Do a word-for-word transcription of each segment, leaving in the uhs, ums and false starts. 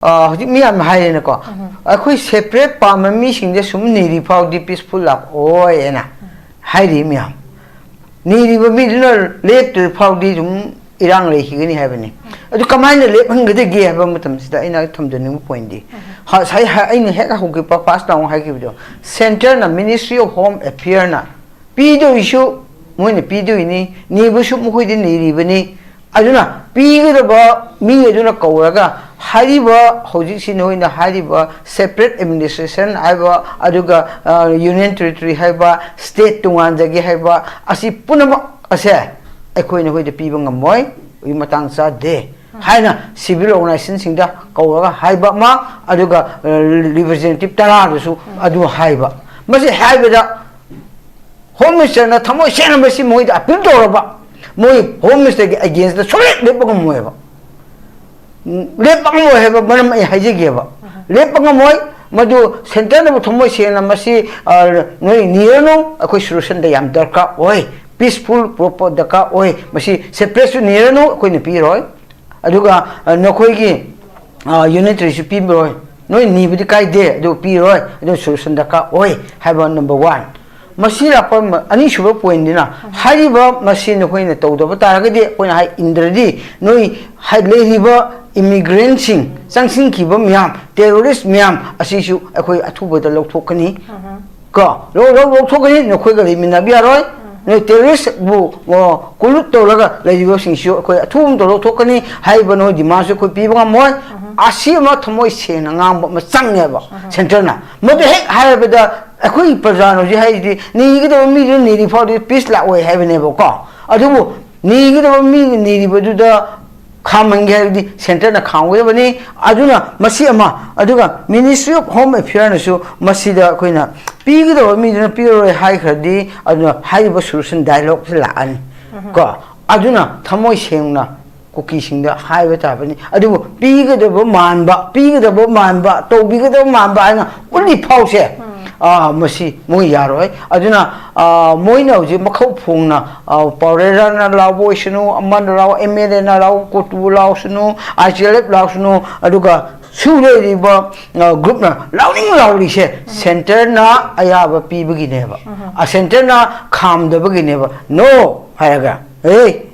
ꯑ, ꯍꯧꯖꯤꯛ ꯃꯤꯌꯥꯝ ꯍꯥꯏꯔꯦꯅꯀꯣ, ꯑꯩꯈꯣꯏ separate ꯄꯥꯝꯕ ꯃꯤꯁꯤꯡꯁꯦ ꯁꯨꯝ ꯅꯤꯔꯤ ꯐꯥꯎꯗꯤ peaceful ꯂꯥꯛꯑꯣꯏ ꯍꯥꯏꯅ ꯍꯥꯏꯔꯤ ꯃꯌꯥꯝ꯫ ꯅꯤꯔꯤꯕ ꯃꯤꯗꯨꯅ ꯂꯦꯞꯇ꯭ꯔꯤ ꯐꯥꯎꯗꯤ ꯑꯗꯨꯝ ꯏꯔꯥꯡ ꯂꯩꯈꯤꯒꯅꯤ ꯍꯥꯏꯕꯅꯤ꯫ ꯑꯗꯨ ꯀꯃꯥꯏꯅ ꯂꯦꯞꯍꯟꯒꯗꯒꯦ ꯍꯥꯏꯕ ꯃꯇꯝꯁꯤꯗ ꯑꯩꯅ ꯊꯝꯖꯅꯤꯡꯕ pointꯗꯤ, ꯉꯁꯥꯏ ꯍꯥꯏ-, ꯑꯩꯅ ꯍꯦꯛ ꯍꯧꯈꯤꯕ first round ꯍꯥꯏꯈꯤꯕꯗꯣ, centreꯅ, Ministry of Home Affairꯅ ꯄꯤꯗꯣꯏꯁꯨ ꯃꯣꯏꯅ ꯄꯤꯗꯣꯏꯅꯤ, ꯅꯤꯕꯁꯨ ꯃꯈꯣꯏꯗꯤ ꯅꯤꯔꯤꯕꯅꯤ꯫ ꯑꯗꯨꯅ ꯄꯤꯒꯗꯕ ꯃꯤ ꯑꯗꯨꯅ ꯀꯧꯔꯒ ꯍꯥꯏꯔꯤꯕ, ꯍꯧꯖꯤꯛꯁꯤ ꯅꯈꯣꯏꯅ ꯍꯥꯏꯔꯤꯕ separate administration ꯍꯥꯏꯕ, ꯑꯗꯨꯒ, ꯑ, union territory ꯍꯥꯏꯕ, state ꯇꯣꯉꯥꯟꯖꯒꯦ ꯍꯥꯏꯕ, ꯑꯁꯤ ꯄꯨꯝꯅꯃꯛ ꯑꯁꯦ ꯑꯩꯈꯣꯏ ꯅꯈꯣꯏꯗ ꯄꯤꯕ ꯉꯝꯃꯣꯏ, ꯃꯇꯥꯡ ꯆꯥꯗꯦ ꯍꯥꯏꯅ civil organizationꯁꯤꯡꯗ ꯀꯧꯔꯒ ꯍꯥꯏꯕ ꯑꯃ, ꯑꯗꯨꯒ, ꯑ, representative ꯇꯔꯥꯗꯁꯨ ꯑꯗꯨ ꯍꯥꯏꯕ꯫ ꯃꯁꯤ ꯍꯥꯏꯕꯗ Home Ministerꯅ ꯊꯃꯣꯏ ꯁꯦꯡꯅ ꯃꯁꯤ ꯃꯣꯏꯗ appeal ꯇꯧꯔꯕ, ꯃꯣꯏ Home Ministerꯒꯤ againstꯇ ꯁꯨꯡꯂꯦꯞ ꯂꯦꯞꯄ ꯉꯝꯃꯣꯏꯕ꯫ ꯎꯝ, ꯂꯦꯞꯄ ꯉꯝꯃꯣꯏ ꯍꯥꯏꯕ ꯃꯔꯝ ꯑꯩ ꯍꯥꯏꯖꯒꯦꯕ꯫ ꯂꯦꯞꯄ ꯉꯝꯃꯣꯏ꯫ ꯃꯗꯨ centreꯅꯕꯨ ꯊꯃꯣꯏ ꯁꯦꯡꯅ ꯃꯁꯤ, ꯑ, ꯅꯣꯏ ꯅꯤꯔꯅꯨ, ꯑꯩꯈꯣꯏ solutionꯗ ꯌꯥꯝ ꯗꯔꯀꯥꯔ ꯑꯣꯏ, peaceful ꯄꯣꯠ ꯗꯔꯀꯥꯔ ꯑꯣꯏ, ꯃꯁꯤ separateꯁꯨ ꯅꯤꯔꯅꯨ, ꯑꯩꯈꯣꯏꯅ ꯄꯤꯔꯣꯏ꯫ ꯑꯗꯨꯒ, ꯑ, ꯅꯈꯣꯏꯒꯤ, ꯑ, union territoryꯁꯨ ꯄꯤꯔꯣꯏ꯫ ꯅꯣꯏ ꯅꯤꯕꯗꯤ ꯀꯥꯏꯗꯦ, ꯑꯗꯨ ꯄꯤꯔꯣꯏ, ꯑꯗꯨ solution ꯗꯔꯀꯥꯔ ꯑꯣꯏ ꯍꯥꯏꯕ number one꯫ ꯃꯁꯤ ꯂꯥꯛꯄ ꯃ-, ꯑꯅꯤꯁꯨꯕ pointꯗꯨꯅ, ꯍꯥꯏꯔꯤꯕ ꯃꯁꯤ ꯅꯈꯣꯏꯅ ꯇꯧꯗꯕ ꯇꯥꯔꯒꯗꯤ, ꯑꯩꯈꯣꯏꯅ ꯍꯥꯏ ꯏꯟꯗ꯭ꯔꯗꯤ, ꯅꯣꯏ ꯍꯥꯏ-, ꯂꯩꯔꯤꯕ immigrantꯁꯤꯡ, ꯆꯪꯁꯤꯟꯈꯤꯕ ꯃꯌꯥꯝ, terrorist ꯃꯌꯥꯝ ꯑꯁꯤꯁꯨ ꯑꯩꯈꯣꯏ ꯑꯊꯨꯕꯗ ꯂꯧꯊꯣꯛꯀꯅꯤ꯫ ꯀꯣ, ꯂꯧ-, ꯂꯧ-, ꯂꯧꯊꯣꯛꯀꯅꯤ, ꯅꯈꯣꯏꯒ ꯂꯩꯃꯤꯟꯅꯕ ꯌꯥꯔꯣꯏ꯫ ꯅꯣꯏ terroristꯕꯨ, ꯑꯣ, collude ꯇꯧꯔꯒ ꯂꯩꯔꯤꯕꯁꯤꯡꯁꯤꯁꯨ ꯑꯩꯈꯣꯏ ꯑꯊꯨꯕ ꯃꯇꯝꯗ ꯂꯧꯊꯣꯛꯀꯅꯤ ꯍꯥꯏꯕ ꯅꯣꯏ demandꯁꯨ ꯑꯩꯈꯣꯏ ꯄꯤꯕ ꯉꯝꯃꯣꯏ꯫ ꯑꯁꯤ ꯑꯃ ꯊꯃꯣꯏ ꯁꯦꯡꯅ ꯉꯥꯡꯕ ꯑꯃ ꯆꯪꯉꯦꯕ centreꯅ꯫ ꯃꯗꯨ ꯍꯦꯛ ꯍꯥꯏꯔꯕꯗ ꯑꯩꯈꯣꯏꯒꯤ ꯄ꯭ꯔꯖꯥꯅ ꯍꯧꯖꯤꯛ ꯍꯥꯏꯔꯤꯗꯤ ꯅꯤꯒꯗꯕ ꯃꯤꯗꯨꯅ ꯅꯤꯔꯤ ꯐꯥꯎꯗꯤ peace ꯂꯥꯛꯑꯣꯏ ꯍꯥꯏꯕꯅꯦꯕꯀꯣ꯫ ꯑꯗꯨꯕꯨ ꯅꯤꯒꯗꯕ ꯃꯤꯅ ꯅꯤꯔꯤꯕꯗꯨꯗ ꯈꯥꯝꯍꯟꯒꯦ ꯍꯥꯏꯔꯗꯤ centreꯅ ꯈꯥꯝꯒꯗꯕꯅꯤ꯫ ꯑꯗꯨꯅ ꯃꯁꯤ ꯑꯃ, ꯑꯗꯨꯒ Ministry of Home Affairꯅꯁꯨ ꯃꯁꯤꯗ ꯑꯩꯈꯣꯏꯅ ꯄꯤꯒꯗꯕ ꯃꯤꯗꯨꯅ ꯄꯤꯔꯔꯣꯏ ꯍꯥꯏꯈ꯭ꯔꯗꯤ, ꯑꯗꯨꯅ ꯍꯥꯏꯔꯤꯕ solution dialogueꯁꯤ ꯂꯥꯛꯑꯅꯤ꯫ ꯀꯣ, ꯑꯗꯨꯅ ꯊꯃꯣꯏ ꯁꯦꯡꯅ ꯀꯨꯀꯤꯁꯤꯡꯗ ꯍꯥꯏꯕ ꯇꯥꯕꯅꯤ꯫ ꯑꯗꯨꯕꯨ ꯄꯤꯒꯗꯕ ꯃꯥꯟꯕ, ꯄꯤꯒꯗꯕ ꯃꯥꯟꯕ, ꯇꯧꯕꯤꯒꯗꯕ ꯃꯥꯟꯕ ꯍꯥꯏꯅ ꯎꯠꯂꯤ ꯐꯥꯎꯁꯦ, ꯑꯥ, ꯃꯁꯤ ꯃꯣꯏ ꯌꯥꯔꯣꯏ꯫ ꯑꯗꯨꯅ, ꯑꯥ, ꯃꯣꯏꯅ ꯍꯧꯖꯤꯛ ꯃꯈꯧ ꯐꯣꯡꯅ, ꯑꯥ, ꯄꯥꯎꯔꯦꯔꯥꯅ ꯂꯥꯎꯕ ꯑꯣꯏꯁꯅꯨ, ꯑꯃꯅ ꯂꯥꯎ, ꯑꯦꯝ ꯑꯦꯜ ꯑꯦꯅ ꯂꯥꯎ, ꯀꯣꯇꯨ ꯂꯥꯎꯁꯅꯨ, ꯑꯥꯏ ꯇꯤ ꯑꯦꯜ ꯑꯦꯐ ꯂꯥꯎꯁꯅꯨ, ꯑꯗꯨꯒ ꯁꯨ ꯂꯩꯔꯤꯕ, ꯑꯥ, ꯒ꯭ꯔꯨꯞꯅ ꯂꯥꯎꯅꯤꯡ ꯂꯥꯎꯔꯤꯁꯦ ꯁꯦꯟꯇꯔꯅ ꯑꯌꯥꯕ ꯄꯤꯕꯒꯤꯅꯦꯕ꯫ ꯑ, ꯁꯦꯟꯇꯔꯅ ꯈꯥꯝꯗꯕꯒꯤꯅꯦꯕ꯫ "No" ꯍꯥꯏꯔꯒ, "ꯑꯦ,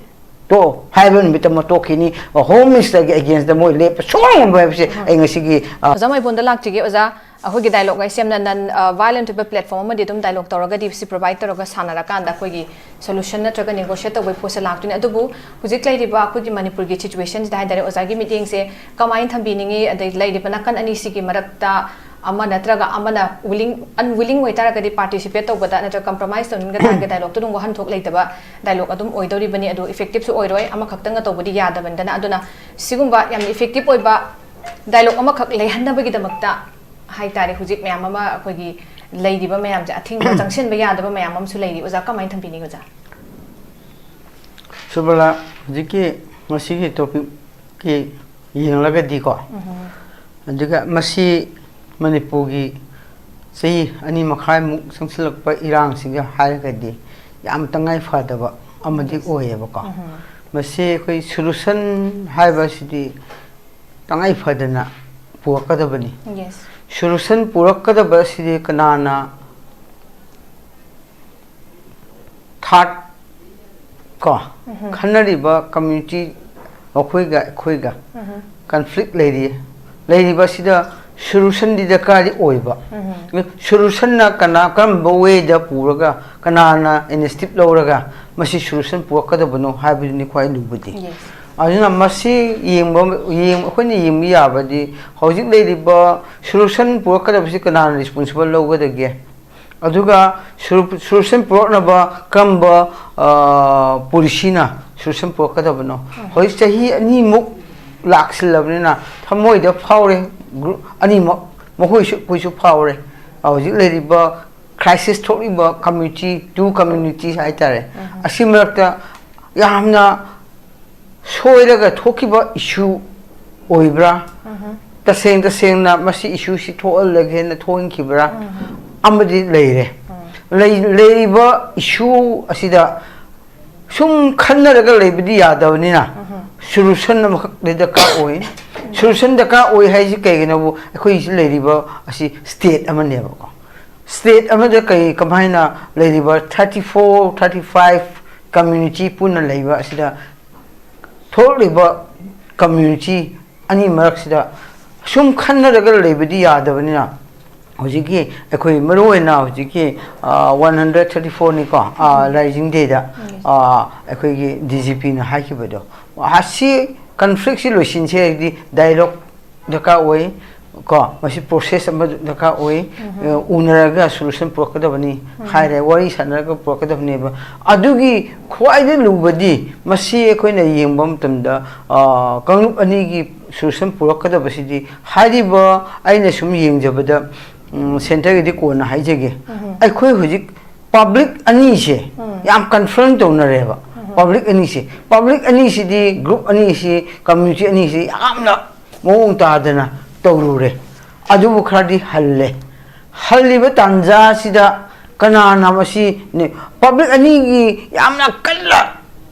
ꯇꯣꯛꯑꯣ" ꯍꯥꯏꯕ ꯅꯨꯃꯤꯠꯇ ꯑꯃ ꯇꯣꯛꯈꯤꯅꯤ꯫ ꯍꯣꯝ ꯃꯤꯅꯤꯁꯇꯔꯒꯤ ꯑꯦꯒꯦꯟꯁꯇ ꯃꯣꯏ ꯂꯦꯞꯄ ꯁꯨꯡꯉꯝ ꯉꯝꯃꯣꯏ ꯍꯥꯏꯕꯁꯦ ꯑꯩ ꯉꯁꯤꯒꯤ, ꯑ, ꯑꯣꯖꯥ ꯃꯥꯏꯕꯣꯟꯗ ꯂꯥꯛꯆꯒꯦ꯫ ꯑꯣꯖꯥ, ꯑꯩꯈꯣꯏꯒꯤ ꯗꯥꯏꯂꯣꯒ ꯍꯥꯏꯁꯦ ꯌꯥꯝꯅ ꯅꯟ, ꯑ, ꯚꯥꯏꯂꯦꯟꯠ ꯑꯣꯏꯕ ꯄ꯭ꯂꯦꯠꯐꯣꯝ ꯑꯃꯗꯤ ꯑꯗꯨꯝ ꯗꯥꯏꯂꯣꯒ ꯇꯧꯔꯒꯗꯤ ꯁꯤ ꯄ꯭ꯔꯣꯚꯥꯏꯗ ꯇꯧꯔꯒ ꯁꯥꯟꯅꯔꯀꯥꯟꯗ ꯑꯩꯈꯣꯏꯒꯤ ꯁꯣꯂꯨꯁꯟ ꯅꯠꯇ꯭ꯔꯒ ꯅꯦꯒꯣꯁꯤꯌꯦꯠ ꯇꯧꯕꯒꯤ ꯄꯣꯠꯁꯦ ꯂꯥꯛꯇꯣꯏꯅꯦ꯫ ꯑꯗꯨꯕꯨ ꯍꯧꯖꯤꯛ ꯂꯩꯔꯤꯕ ꯑꯩꯈꯣꯏꯒꯤ ꯃꯅꯤꯄꯨꯔꯒꯤ ꯁꯤꯆꯨꯋꯦꯁꯟꯁꯤꯗ ꯍꯥꯏ ꯇꯥꯔꯦ, ꯑꯣꯖꯥꯒꯤ ꯃꯤꯠꯌꯦꯡꯁꯦ ꯀꯃꯥꯏꯅ ꯊꯝꯕꯤꯅꯤꯡꯉꯤ? ꯑꯗꯩ ꯂꯩꯔꯤꯕ ꯅꯥꯀꯟ ꯑꯅꯤꯁꯤꯒꯤ ꯃꯔꯛꯇ ꯑꯃ ꯅꯠꯇ꯭ꯔꯒ ꯑꯃꯅ ꯋꯤꯂꯤꯡ, ꯑꯟꯋꯤꯂꯤꯡ ꯑꯣꯏꯇꯥꯔꯒꯗꯤ ꯄꯥꯔꯇꯤꯁꯤꯄꯦꯠ ꯇꯧꯕꯗ ꯅꯠꯇ꯭ꯔꯒ ꯀꯝꯄ꯭ꯔꯣꯃꯥꯏꯁ ꯇꯧꯅꯤꯡꯕ ꯇꯥꯔꯒꯗꯤ ꯗꯥꯏꯂꯣꯒꯇ ꯑꯗꯨꯝ ꯋꯥꯍꯟꯊꯣꯛ ꯂꯩꯇꯕ ꯗꯥꯏꯂꯣꯒ ꯑꯗꯨꯝ ꯑꯣꯏꯗꯧꯔꯤꯕꯅꯤ꯫ ꯑꯗꯨ ꯏꯐꯦꯛꯇꯤꯞꯁꯨ ꯑꯣꯏꯔꯣꯏ, ꯑꯃꯈꯛꯇꯪꯅ ꯇꯧꯕꯗꯤ ꯌꯥꯗꯕꯅꯤꯗꯅ꯫ ꯑꯗꯨꯅ ꯁꯤꯒꯨꯝꯕ ꯌꯥꯝꯅ ꯏꯐꯦꯛꯇꯤꯞ ꯑꯣꯏꯕ ꯗꯥꯏꯂꯣꯒ ꯑꯃꯈꯛ ꯂꯩꯍꯟꯅꯕꯒꯤꯗꯃꯛꯇ ꯍꯥꯏ ꯇꯥꯔꯦ, ꯍꯧꯖꯤꯛ ꯃꯌꯥꯝ ꯑꯃ ꯑꯩꯈꯣꯏꯒꯤ ꯂꯩꯔꯤꯕ ꯃꯌꯥꯝꯁꯦ, ꯑꯊꯤꯡꯕ ꯆꯪꯁꯤꯟꯕ ꯌꯥꯗꯕ ꯃꯌꯥꯝ ꯑꯃꯁꯨ ꯂꯩꯔꯤ꯫ ꯑꯣꯖꯥ, ꯀꯃꯥꯏꯅ ꯊꯝꯕꯤꯅꯤꯡꯉꯤ, ꯑꯣꯖꯥ? ꯁꯨꯕꯂꯥ, ꯍꯧꯖꯤꯛꯀꯤ ꯉꯁꯤꯒꯤ ꯇꯣꯄꯤꯛꯀꯤ ꯌꯦꯡꯂꯒꯗꯤꯀꯣ, ꯑꯗꯨꯒ ꯃꯁꯤ ꯃꯅꯤꯄꯨꯔꯒꯤ ꯆꯍꯤ ꯑꯅꯤ ꯃꯈꯥꯏꯃꯨꯛ ꯆꯪꯁꯤꯜꯂꯛꯄ ꯏꯔꯥꯡꯁꯤꯒ ꯍꯥꯏꯔꯒꯗꯤ ꯌꯥꯝ ꯇꯉꯥꯏ ꯐꯗꯕ ꯑꯃꯗꯤ Yes. ꯑꯣꯏꯌꯦꯕꯀꯣ꯫ ꯃꯁꯤ ꯑꯩꯈꯣꯏ ꯁꯣꯂꯨꯁꯟ ꯍꯥꯏꯕꯁꯤꯗꯤ ꯇꯉꯥꯏ ꯐꯗꯅ ꯄꯨꯔꯛꯀꯗꯕꯅꯤ꯫ Yes. ꯁꯣꯂꯨꯁꯟ ꯄꯨꯔꯛꯀꯗꯕ ꯑꯁꯤꯗꯤ ꯀꯅꯥꯅ ꯊꯥꯔꯠ ꯀꯣ, ꯈꯟꯅꯔꯤꯕ ꯀꯝꯃ꯭ꯌꯨꯅꯤꯇꯤ, ꯃꯈꯣꯏꯒ ꯑꯩꯈꯣꯏꯒ ꯀꯟꯐ꯭ꯂꯤꯛ ꯂꯩꯔꯤ꯫ ꯂꯩꯔꯤꯕ ꯑꯁꯤꯗ ꯁꯣꯂꯨꯁꯟꯗꯤ ꯗꯔꯀꯥꯔꯗꯤ ꯑꯣꯏꯕ꯫ ꯁꯣꯂꯨꯁꯟꯅ ꯀꯅꯥ, ꯀꯔꯝꯕ ꯋꯦꯗ ꯄꯨꯔꯒ, ꯀꯅꯥꯅ ꯏꯅꯤꯁꯤꯌꯦꯇꯤꯚ ꯂꯧꯔꯒ ꯃꯁꯤ ꯁꯣꯂꯨꯁꯟ ꯄꯨꯔꯛꯀꯗꯕꯅꯣ ꯍꯥꯏꯕꯗꯨꯅꯤ ꯈ꯭ꯋꯥꯏ ꯂꯨꯕꯗꯤ꯫ Yes. ꯑꯗꯨꯅ ꯃꯁꯤ ꯌꯦꯡꯕ, ꯌꯦꯡ-, ꯑꯩꯈꯣꯏꯅ ꯌꯦꯡꯕ ꯌꯥꯕꯗꯤ ꯍꯧꯖꯤꯛ ꯂꯩꯔꯤꯕ ꯁꯣꯂꯨꯁꯟ ꯄꯨꯔꯛꯀꯗꯕꯁꯤ ꯀꯅꯥꯅ ꯔꯦꯁꯄꯣꯟꯁꯤꯕꯜ ꯂꯧꯒꯗꯒꯦ? ꯑꯗꯨꯒ ꯁꯣꯂꯨ-, ꯁꯣꯂꯨꯁꯟ ꯄꯨꯔꯛꯅꯕ ꯀꯔꯝꯕ, ꯑ, ꯄꯣꯂꯤꯁꯤꯅ ꯁꯣꯂꯨꯁꯟ ꯄꯨꯔꯛꯀꯗꯕꯅꯣ? ꯍꯧꯖꯤꯛ ꯆꯍꯤ ꯑꯅꯤꯃꯨꯛ ꯂꯥꯛꯁꯤꯜꯂꯕꯅꯤꯅ ꯊꯃꯣꯏꯗ ꯐꯥꯎꯔꯦ, ꯒ꯭ꯔꯨꯞ ꯑꯅꯤꯃꯛ, ꯃꯈꯣꯏꯁꯨ ꯑꯩꯈꯣꯏꯁꯨ ꯐꯥꯎꯔꯦ꯫ ꯍꯧꯖꯤꯛ ꯂꯩꯔꯤꯕ ꯀ꯭ꯔꯥꯏꯁꯤꯁ ꯊꯣꯛꯂꯤꯕ ꯀꯝꯃ꯭ꯌꯨꯅꯤꯇꯤ, ꯇꯨ ꯀꯝꯃ꯭ꯌꯨꯅꯤꯇꯤ ꯍꯥꯏꯇꯥꯔꯦ, ꯑꯁꯤ ꯃꯔꯛꯇ ꯌꯥꯝꯅ ꯁꯣꯏꯔꯒ ꯊꯣꯛꯈꯤꯕ ꯏꯁꯨ ꯑꯣꯏꯕ꯭ꯔꯥ? ꯇꯁꯦꯡ ꯇꯁꯦꯡꯅ ꯃꯁꯤ ꯏꯁꯨꯁꯤ ꯊꯣꯛꯍꯜꯂꯒꯦꯅ ꯊꯣꯛꯍꯟꯈꯤꯕ꯭ꯔꯥ? ꯑꯃꯗꯤ ꯂꯩꯔꯦ꯫ ꯂꯩ- ꯂꯩꯔꯤꯕ issue ꯑꯁꯤꯗ ꯁꯨꯝ ꯈꯟꯅꯔꯒ ꯂꯩꯕꯗꯤ ꯌꯥꯗꯕꯅꯤꯅ, solution ꯑꯃꯈꯛꯇꯤ ꯗꯔꯀꯥꯔ ꯑꯣꯏ꯫ Solution ꯗꯔꯀꯥꯔ ꯑꯣꯏ ꯍꯥꯏꯁꯤ ꯀꯩꯒꯤꯅꯣꯕꯨ, ꯑꯩꯈꯣꯏꯁꯤ ꯂꯩꯔꯤꯕ ꯑꯁꯤ state ꯑꯃꯅꯦꯕꯀꯣ꯫ State ꯑꯃꯗ ꯀꯩ, ꯀꯃꯥꯏꯅ ꯂꯩꯔꯤꯕ thirty four, thirty five community ꯄꯨꯟꯅ ꯂꯩꯕ ꯑꯁꯤꯗ ꯊꯣꯛꯂꯤꯕ community ꯑꯅꯤ ꯃꯔꯛꯁꯤꯗ ꯁꯨꯝ ꯈꯟꯅꯔꯒ ꯂꯩꯕꯗꯤ ꯌꯥꯗꯕꯅꯤꯅ, ꯍꯧꯖꯤꯛꯀꯤ ꯑꯩꯈꯣꯏ ꯃꯔꯨꯑꯣꯏꯅ ꯍꯧꯖꯤꯛꯀꯤ, ꯑ, one hundred thirty four ꯅꯤꯀꯣ, ꯑ, Rising Day ꯗ, ꯑ, ꯑꯩꯈꯣꯏꯒꯤ D G P ꯅ ꯍꯥꯏꯈꯤꯕꯗꯣ, ꯑ, ꯁꯤ conflict ꯁꯤ ꯂꯣꯏꯁꯤꯟꯁꯦ ꯍꯥꯏꯗꯤ dialogue ꯗꯔꯀꯥꯔ ꯑꯣꯏ ꯀꯣ, ꯃꯁꯤ process ꯑꯃ ꯗꯔꯀꯥꯔ ꯑꯣꯏ꯫ ꯑ, ꯎꯅꯔꯒ solution ꯄꯨꯔꯛꯀꯗꯕꯅꯤ ꯍꯥꯏꯔꯦ, ꯋꯥꯔꯤ ꯁꯥꯟꯅꯔꯒ ꯄꯨꯔꯛꯀꯗꯕꯅꯦꯕ꯫ ꯑꯗꯨꯒꯤ ꯈ꯭ꯋꯥꯏꯗꯒꯤ ꯂꯨꯕꯗꯤ ꯃꯁꯤ ꯑꯩꯈꯣꯏꯅ ꯌꯦꯡꯕ ꯃꯇꯝꯗ, ꯑ, ꯀꯥꯡꯂꯨꯞ ꯑꯅꯤꯒꯤ solution ꯄꯨꯔꯛꯀꯗꯕꯁꯤꯗꯤ, ꯍꯥꯏꯔꯤꯕ ꯑꯩꯅ ꯁꯨꯝ ꯌꯦꯡꯖꯕꯗ, ꯎꯝ, centre ꯒꯤꯗꯤ ꯀꯣꯟꯅ ꯍꯥꯏꯖꯒꯦ꯫ ꯑꯩꯈꯣꯏ ꯍꯧꯖꯤꯛ public ꯑꯅꯤꯁꯦ ꯌꯥꯝ confront ꯇꯧꯅꯔꯦꯕ꯫ Public ꯑꯅꯤꯁꯦ, public ꯑꯅꯤꯁꯤꯗꯤ, group ꯑꯅꯤꯁꯤ, community ꯑꯅꯤꯁꯤ ꯌꯥꯝꯅ ꯃꯑꯣꯡ ꯇꯥꯗꯅ ꯇꯧꯔꯨꯔꯦ꯫ ꯑꯗꯨꯕꯨ ꯈꯔꯗꯤ ꯍꯜꯂꯦ꯫ ꯍꯜꯂꯤꯕ ꯇꯥꯟꯖꯥꯁꯤꯗ ꯀꯅꯥꯅ ꯃꯁꯤ ꯅꯦ-, public ꯑꯅꯤꯒꯤ ꯌꯥꯝꯅ ꯀꯟꯅ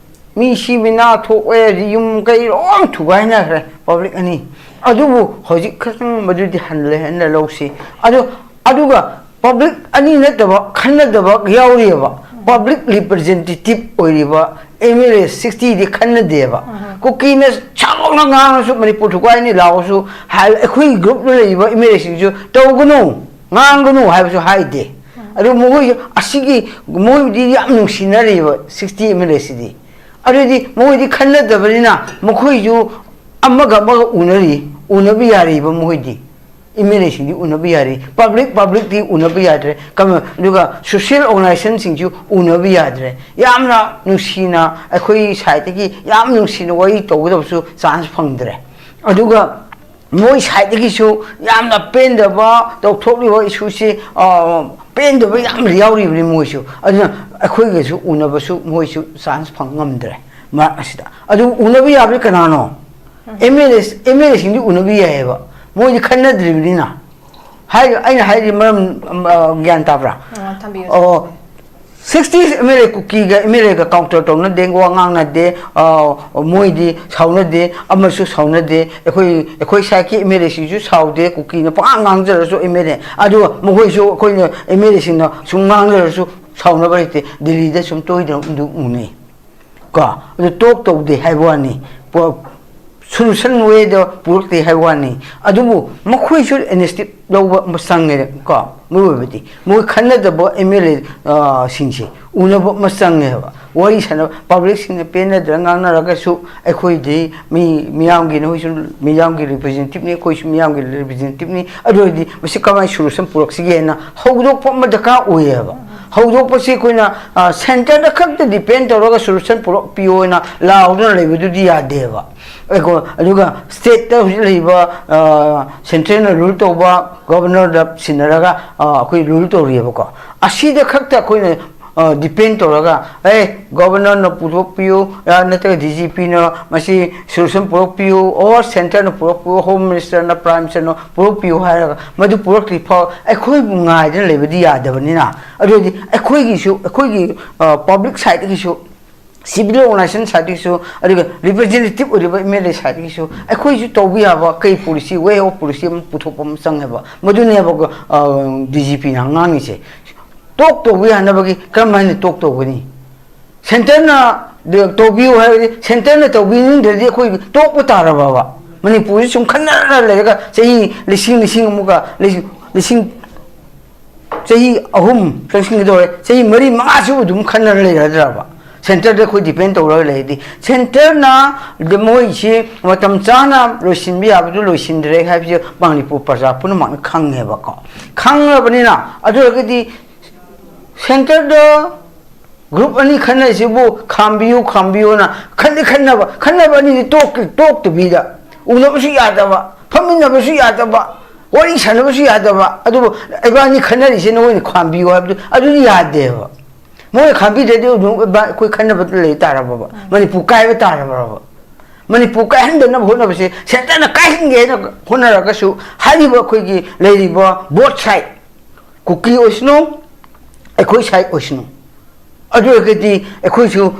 ꯃꯤ ꯁꯤ ꯃꯤꯅꯥ ꯊꯣꯛꯑꯦ, ꯌꯨꯝ ꯀꯩ ꯂꯣꯏ ꯊꯨꯒꯥꯏꯅꯈ꯭ꯔꯦ public ꯑꯅꯤ꯫ ꯑꯗꯨꯕꯨ ꯍꯧꯖꯤꯛ ꯈꯛꯇꯪ ꯃꯗꯨꯗꯤ ꯍꯜꯂꯦ ꯍꯥꯏꯅ ꯂꯧꯁꯤ꯫ ꯑꯗꯨ, ꯑꯗꯨꯒ public ꯑꯅꯤ ꯅꯠꯇꯕ ꯈꯟꯅꯗꯕ ꯌꯥꯎꯔꯤꯑꯕ꯫ Public representative ꯑꯣꯏꯔꯤꯕ M L A sixty ꯗꯤ ꯈꯟꯅꯗꯦꯕ꯫ ꯀꯨꯀꯤꯅ ꯁꯥꯎꯅ ꯉꯥꯡꯉꯁꯨ, ꯃꯅꯤꯄꯨꯔ ꯊꯨꯒꯥꯏꯅꯤ ꯂꯥꯎꯔꯁꯨ, ꯍꯥꯏ-, ꯑꯩꯈꯣꯏꯒꯤ group ꯇ ꯂꯩꯔꯤꯕ M L A ꯁꯤꯡꯁꯨ ꯇꯧꯒꯅꯨ, ꯉꯥꯡꯒꯅꯨ ꯍꯥꯏꯕꯁꯨ ꯍꯥꯏꯗꯦ꯫ ꯑꯗꯨ ꯃꯈꯣꯏ ꯑꯁꯤꯒꯤ, ꯃꯣꯏꯕꯨꯗꯤ ꯌꯥꯝ ꯅꯨꯡꯁꯤꯅꯔꯤꯕ sixty M L A ꯁꯤꯗꯤ꯫ ꯑꯗꯨꯗꯤ ꯃꯈꯣꯏꯗꯤ ꯈꯟꯅꯗꯕꯅꯤꯅ ꯃꯈꯣꯏꯁꯨ ꯑꯃꯒ ꯑꯃꯒ ꯎꯅꯔꯤ, ꯎꯅꯕ ꯌꯥꯔꯤꯕ ꯃꯈꯣꯏꯗꯤ꯫ M L A ꯁꯤꯡꯗꯤ ꯎꯅꯕ ꯌꯥꯔꯤ, public, public ꯇꯤ ꯎꯅꯕ ꯌꯥꯗ꯭ꯔꯦ꯫ ꯀꯝ-, ꯑꯗꯨꯒ social organization ꯁꯤꯡꯁꯨ ꯎꯅꯕ ꯌꯥꯗ꯭ꯔꯦ꯫ ꯌꯥꯝꯅ ꯅꯨꯡꯁꯤꯅ ꯑꯩꯈꯣꯏ side ꯇꯒꯤ ꯌꯥꯝ ꯅꯨꯡꯁꯤꯅ ꯋꯥꯔꯤ ꯇꯧꯒꯗꯕꯁꯨ chance ꯐꯪꯗ꯭ꯔꯦ꯫ ꯑꯗꯨꯒ ꯃꯣꯏ side ꯇꯒꯤꯁꯨ ꯌꯥꯝꯅ ꯄꯦꯟꯗꯕ ꯇꯧꯊꯣꯛꯂꯤꯕ issue ꯁꯤ, ꯑ, ꯄꯦꯟꯗꯕ ꯌꯥꯝ ꯌꯥꯎꯔꯤꯕꯅꯤ ꯃꯣꯏꯁꯨ꯫ ꯑꯗꯨꯅ ꯑꯩꯈꯣꯏꯒꯁꯨ ꯎꯅꯕꯁꯨ ꯃꯣꯏꯁꯨ chance ꯐꯪ ꯉꯝꯗ꯭ꯔꯦ ꯃꯔꯛ ꯑꯁꯤꯗ꯫ ꯑꯗꯨ ꯎꯅꯕ ꯌꯥꯕꯗꯤ ꯀꯅꯥꯅꯣ? M L A, M L A ꯁꯤꯡꯗꯤ ꯎꯅꯕ ꯌꯥꯏꯑꯕ, ꯃꯣꯏꯗꯤ ꯈꯟꯅꯗ꯭ꯔꯤꯕꯅꯤꯅ꯫ ꯍꯥꯏ, ꯑꯩꯅ ꯍꯥꯏꯔꯤ ꯃꯔꯝ, ꯑ, ꯒ꯭ꯌꯥꯟ ꯇꯥꯕ꯭ꯔꯥ? ꯑꯣ, ꯊꯝꯕꯤꯌꯨ, ꯑꯣ, ꯊꯝꯕꯤꯌꯨ꯫ ꯁꯤꯛꯁꯇꯤ ꯑꯦꯝ ꯑꯦꯜ ꯑꯦ ꯀꯨꯀꯤꯒ ꯑꯦꯝ ꯑꯦꯜ ꯑꯦꯒ ꯀꯥꯎꯟꯇꯔ ꯇꯧꯅꯗꯦ, ꯋꯥ ꯉꯥꯡꯅꯗꯦ, ꯑ, ꯃꯣꯏꯗꯤ ꯁꯥꯎꯅꯗꯦ, ꯑꯃꯁꯨ ꯁꯥꯎꯅꯗꯦ, ꯑꯩꯈꯣꯏ, ꯑꯩꯈꯣꯏ ꯁꯥꯏꯠꯀꯤ ꯑꯦꯝ ꯑꯦꯜ ꯑꯦꯁꯤꯡꯁꯨ ꯁꯥꯎꯗꯦ, ꯀꯨꯀꯤꯅ ꯄꯉꯥꯡ ꯉꯥꯡꯖꯔꯁꯨ ꯑꯦꯝ ꯑꯦꯜ ꯑꯦ, ꯑꯗꯨꯒ ꯃꯈꯣꯏꯁꯨ ꯑꯩꯈꯣꯏꯅ ꯑꯦꯝ ꯑꯦꯜ ꯑꯦꯁꯤꯡꯅ ꯁꯨꯝ ꯉꯥꯡꯅꯔꯁꯨ ꯁꯥꯎꯅꯕ ꯂꯩꯇꯦ, ꯗꯤꯜꯂꯤꯗ ꯁꯨꯝ ꯇꯣꯏꯅ ꯑꯗꯨꯝ ꯎꯅꯩ꯫ ꯀꯣ, ꯑꯗꯨ ꯇꯣꯛ ꯇꯧꯗꯦ ꯍꯥꯏꯕ ꯋꯥꯅꯤ, ꯁꯣꯂꯨꯁꯟ ꯋꯦꯗ ꯄꯨꯔꯛꯇꯦ ꯍꯥꯏꯕ ꯋꯥꯅꯤ꯫ ꯑꯗꯨꯕꯨ ꯃꯈꯣꯏꯁꯨ ꯏꯅꯤꯁꯤꯌꯦꯇꯤꯚ ꯂꯧꯕ ꯑꯃ ꯆꯪꯉꯦ꯫ ꯀꯣ, ꯃꯔꯨ ꯑꯣꯏꯕꯗꯤ ꯃꯣꯏ ꯈꯟꯅꯗꯕ ꯑꯦꯝ ꯑꯦꯜ ꯑꯦ ꯁꯤꯡꯁꯦ ꯎꯅꯕ ꯑꯃ ꯆꯪꯉꯦꯕ, ꯋꯥꯔꯤ ꯁꯥꯟꯅꯕ, ꯄꯕ꯭ꯂꯤꯛꯁꯤꯡꯅ ꯄꯦꯟꯅꯗ꯭ꯔ ꯉꯥꯡꯅꯔꯒꯁꯨ ꯑꯩꯈꯣꯏꯗꯤ ꯃꯤ ꯃꯤꯌꯥꯝꯒꯤ, ꯅꯈꯣꯏꯁꯨ ꯃꯤꯌꯥꯝꯒꯤ ꯔꯤꯄ꯭ꯔꯖꯦꯟꯇꯦꯇꯤꯚꯅꯤ, ꯑꯩꯈꯣꯏꯁꯨ ꯃꯤꯌꯥꯝꯒꯤ ꯔꯤꯄ꯭ꯔꯖꯦꯟꯇꯦꯇꯤꯚꯅꯤ, ꯑꯗꯨ ꯑꯣꯏꯔꯗꯤ ꯃꯁꯤ ꯀꯃꯥꯏꯅ ꯁꯣꯂꯨꯁꯟ ꯄꯨꯔꯛꯁꯤꯒꯦꯅ ꯍꯧꯗꯣꯛꯄ ꯑꯃ ꯗꯔꯀꯥꯔ ꯑꯣꯏꯌꯦꯕ꯫ ꯍꯧꯗꯣꯛꯄꯁꯤ ꯑꯩꯈꯣꯏꯅ, ꯑ, ꯁꯦꯟꯇꯔꯗ ꯈꯛꯇ ꯗꯤꯄꯦꯟ ꯇꯧꯔꯒ ꯁꯣꯂꯨꯁꯟ ꯄꯨꯔꯛꯄꯤꯌꯣꯅ ꯂꯥꯎꯗꯨꯅ ꯂꯩꯕꯗꯨꯗꯤ ꯌꯥꯗꯦꯕ꯫ ꯑꯩꯈꯣ-, ꯑꯗꯨꯒ ꯁ꯭ꯇꯦꯠꯇ ꯍꯧꯖꯤꯛ ꯂꯩꯔꯤꯕ, ꯑ, ꯁꯦꯟꯇ꯭ꯔꯦꯜꯅ ꯔꯨꯜ ꯇꯧꯕ ꯒꯣꯕꯔꯅꯔꯗ ꯁꯤꯟꯅꯔꯒ, ꯑ, ꯑꯩꯈꯣꯏ ꯔꯨꯜ ꯇꯧꯔꯤꯑꯕꯀꯣ꯫ ꯑꯁꯤꯗ ꯈꯛꯇ ꯑꯩꯈꯣꯏꯅ, ꯑ, ꯗꯤꯄꯦꯟ ꯇꯧꯔꯒ, "ꯑꯦ, ꯒꯣꯕꯔꯅꯔꯅ ꯄꯨꯊꯣꯛꯄꯤꯌꯨ, ꯑ, ꯅꯠꯇ꯭ꯔꯒ ꯗꯤ ꯖꯤ ꯄꯤꯅ ꯃꯁꯤ ꯁꯣꯂꯨꯁꯟ ꯄꯨꯔꯛꯄꯤꯌꯨ, ꯑꯣꯔ ꯁꯦꯟꯇꯔꯅ ꯄꯨꯔꯛꯄꯤꯌꯨ, ꯍꯣꯝ ꯃꯤꯅꯤꯁꯇꯔꯅ, ꯄ꯭ꯔꯥꯏꯝ ꯃꯤꯅꯤꯁꯇꯔꯅ ꯄꯨꯔꯛꯄꯤꯌꯨ" ꯍꯥꯏꯔꯒ ꯃꯗꯨ ꯄꯨꯔꯛꯇ꯭ꯔꯤ ꯐꯥꯎ ꯑꯩꯈꯣꯏꯕꯨ ꯉꯥꯏꯗꯅ ꯂꯩꯕꯗꯤ ꯌꯥꯗꯕꯅꯤꯅ꯫ ꯑꯗꯨ ꯑꯣꯏꯔꯗꯤ ꯑꯩꯈꯣꯏꯒꯤꯁꯨ, ꯑꯩꯈꯣꯏꯒꯤ, ꯑ, ꯄꯕ꯭ꯂꯤꯛ ꯁꯥꯏꯠꯇꯒꯤꯁꯨ, ꯁꯤꯚꯤꯜ ꯑꯣꯔꯒꯅꯥꯏꯖꯦꯁꯟ ꯁꯥꯏꯠꯇꯒꯤꯁꯨ, ꯑꯗꯨꯒ ꯔꯤꯄ꯭ꯔꯖꯦꯟꯇꯦꯇꯤꯚ ꯑꯣꯏꯔꯤꯕ ꯑꯦꯝ ꯑꯦꯜ ꯑꯦ ꯁꯥꯏꯠꯇꯒꯤꯁꯨ ꯑꯩꯈꯣꯏꯁꯨ ꯇꯧꯕ ꯌꯥꯕ ꯀꯩ ꯄꯣꯂꯤꯁꯤ, ꯋꯦ ꯑꯣꯐ ꯄꯣꯂꯤꯁꯤ ꯑꯃ ꯄꯨꯊꯣꯛꯄ ꯑꯃ ꯆꯪꯉꯦꯕ꯫ ꯃꯗꯨꯅꯦꯕ, ꯑ, ꯗꯤ ꯖꯤ ꯄꯤꯅ ꯉꯥꯡꯉꯤꯁꯦ꯫ ꯇꯣꯛ ꯇꯧꯕ ꯌꯥꯅꯕꯒꯤ ꯀꯔꯝ ꯍꯥꯏꯅ ꯇꯣꯛ ꯇꯧꯒꯅꯤ? ꯁꯦꯟꯇꯔꯅ ꯇꯧꯕꯤꯌꯨ ꯍꯥꯏꯔꯗꯤ, ꯁꯦꯟꯇꯔꯅ ꯇꯧꯕꯤꯅꯤꯡꯗ꯭ꯔꯗꯤ ꯑꯩꯈꯣꯏ ꯇꯣꯛꯄ ꯇꯥꯔꯕꯕ? ꯃꯅꯤꯄꯨꯔꯁꯤ ꯁꯨꯝ ꯈꯟꯅꯔ ꯂꯩꯔꯒ ꯆꯍꯤ ꯂꯤꯁꯤꯡ, ꯂꯤꯁꯤꯡ ꯑꯃꯒ ꯂꯤꯁꯤꯡ, ꯂꯤꯁꯤꯡ, ꯆꯍꯤ ꯑꯍꯨꯝ ꯆꯪꯁꯤꯟꯒꯗꯧꯔꯦ, ꯆꯍꯤ ꯃꯔꯤ ꯃꯉꯥꯁꯨ ꯑꯗꯨꯝ ꯈꯟꯅꯔ ꯂꯩꯔꯗ꯭ꯔꯕ? ꯁꯦꯟꯇꯔꯗ ꯑꯩꯈꯣꯏ ꯗꯤꯄꯦꯟ ꯇꯧꯔꯒ ꯂꯩꯔꯗꯤ, ꯁꯦꯟꯇꯔꯅ ꯃꯣꯏꯁꯤ ꯃꯇꯝ ꯆꯥꯅ ꯂꯣꯏꯁꯤꯟꯕ ꯌꯥꯕꯗꯨ ꯂꯣꯏꯁꯤꯟꯗ꯭ꯔꯦ ꯍꯥꯏꯕꯁꯤ ꯃꯅꯤꯄꯨꯔ ꯄ꯭ꯔꯖꯥ ꯄꯨꯝꯅꯃꯛꯅ ꯈꯪꯉꯦꯕꯀꯣ꯫ ꯈꯪꯉꯕꯅꯤꯅ, ꯑꯗꯨ ꯑꯣꯏꯔꯒꯗꯤ ꯁꯦꯟꯇꯔꯗ ꯒ꯭ꯔꯨꯞ ꯑꯅꯤ ꯈꯟꯅꯔꯤꯁꯤꯕꯨ ꯈꯥꯝꯕꯤꯌꯨ, ꯈꯥꯝꯕꯤꯌꯨꯅ ꯈꯟꯗꯤ ꯈꯟꯅꯕ, ꯈꯟꯅꯕ ꯑꯅꯤꯗꯤ ꯇꯣꯛ-, ꯇꯣꯛꯇꯕꯤꯗ ꯎꯅꯕꯁꯨ ꯌꯥꯗꯕ, ꯐꯝꯃꯤꯟꯅꯕꯁꯨ ꯌꯥꯗꯕ, ꯋꯥꯔꯤ ꯁꯥꯟꯅꯕꯁꯨ ꯌꯥꯗꯕ, ꯑꯗꯨꯕꯨ ꯏꯕꯥꯅꯤ ꯈꯟꯅꯔꯤꯁꯦ ꯅꯉꯣꯏꯅ ꯈꯥꯝꯕꯤꯌꯨ ꯍꯥꯏꯕꯗꯨ ꯑꯗꯨꯗꯤ ꯌꯥꯗꯦꯕ꯫ ꯃꯣꯏꯅ ꯈꯥꯝꯕꯤꯗ꯭ꯔꯗꯤ ꯑꯗꯨꯝ ꯏꯕꯥ-, ꯑꯩꯈꯣꯏ ꯈꯟꯅꯕꯗ ꯂꯩ ꯇꯥꯔꯕꯕ? ꯃꯅꯤꯄꯨꯔ ꯀꯥꯏꯕ ꯇꯥꯔꯕ꯭ꯔꯕ? ꯃꯅꯤꯄꯨꯔ ꯀꯥꯏꯍꯟꯗꯅꯕ ꯍꯣꯠꯅꯕꯁꯦ, ꯁꯦꯟꯇꯔꯅ ꯀꯥꯏꯍꯟꯒꯦ ꯍꯥꯏꯅ ꯍꯣꯠꯅꯔꯒꯁꯨ, ꯍꯥꯏꯔꯤꯕ ꯑꯩꯈꯣꯏꯒꯤ ꯂꯩꯔꯤꯕ both side, ꯀꯨꯀꯤ ꯑꯣꯏꯁꯅꯨ, ꯑꯩꯈꯣꯏ side ꯑꯣꯏꯁꯅꯨ, ꯑꯗꯨ ꯑꯣꯏꯔꯒꯗꯤ ꯑꯩꯈꯣꯏꯁꯨ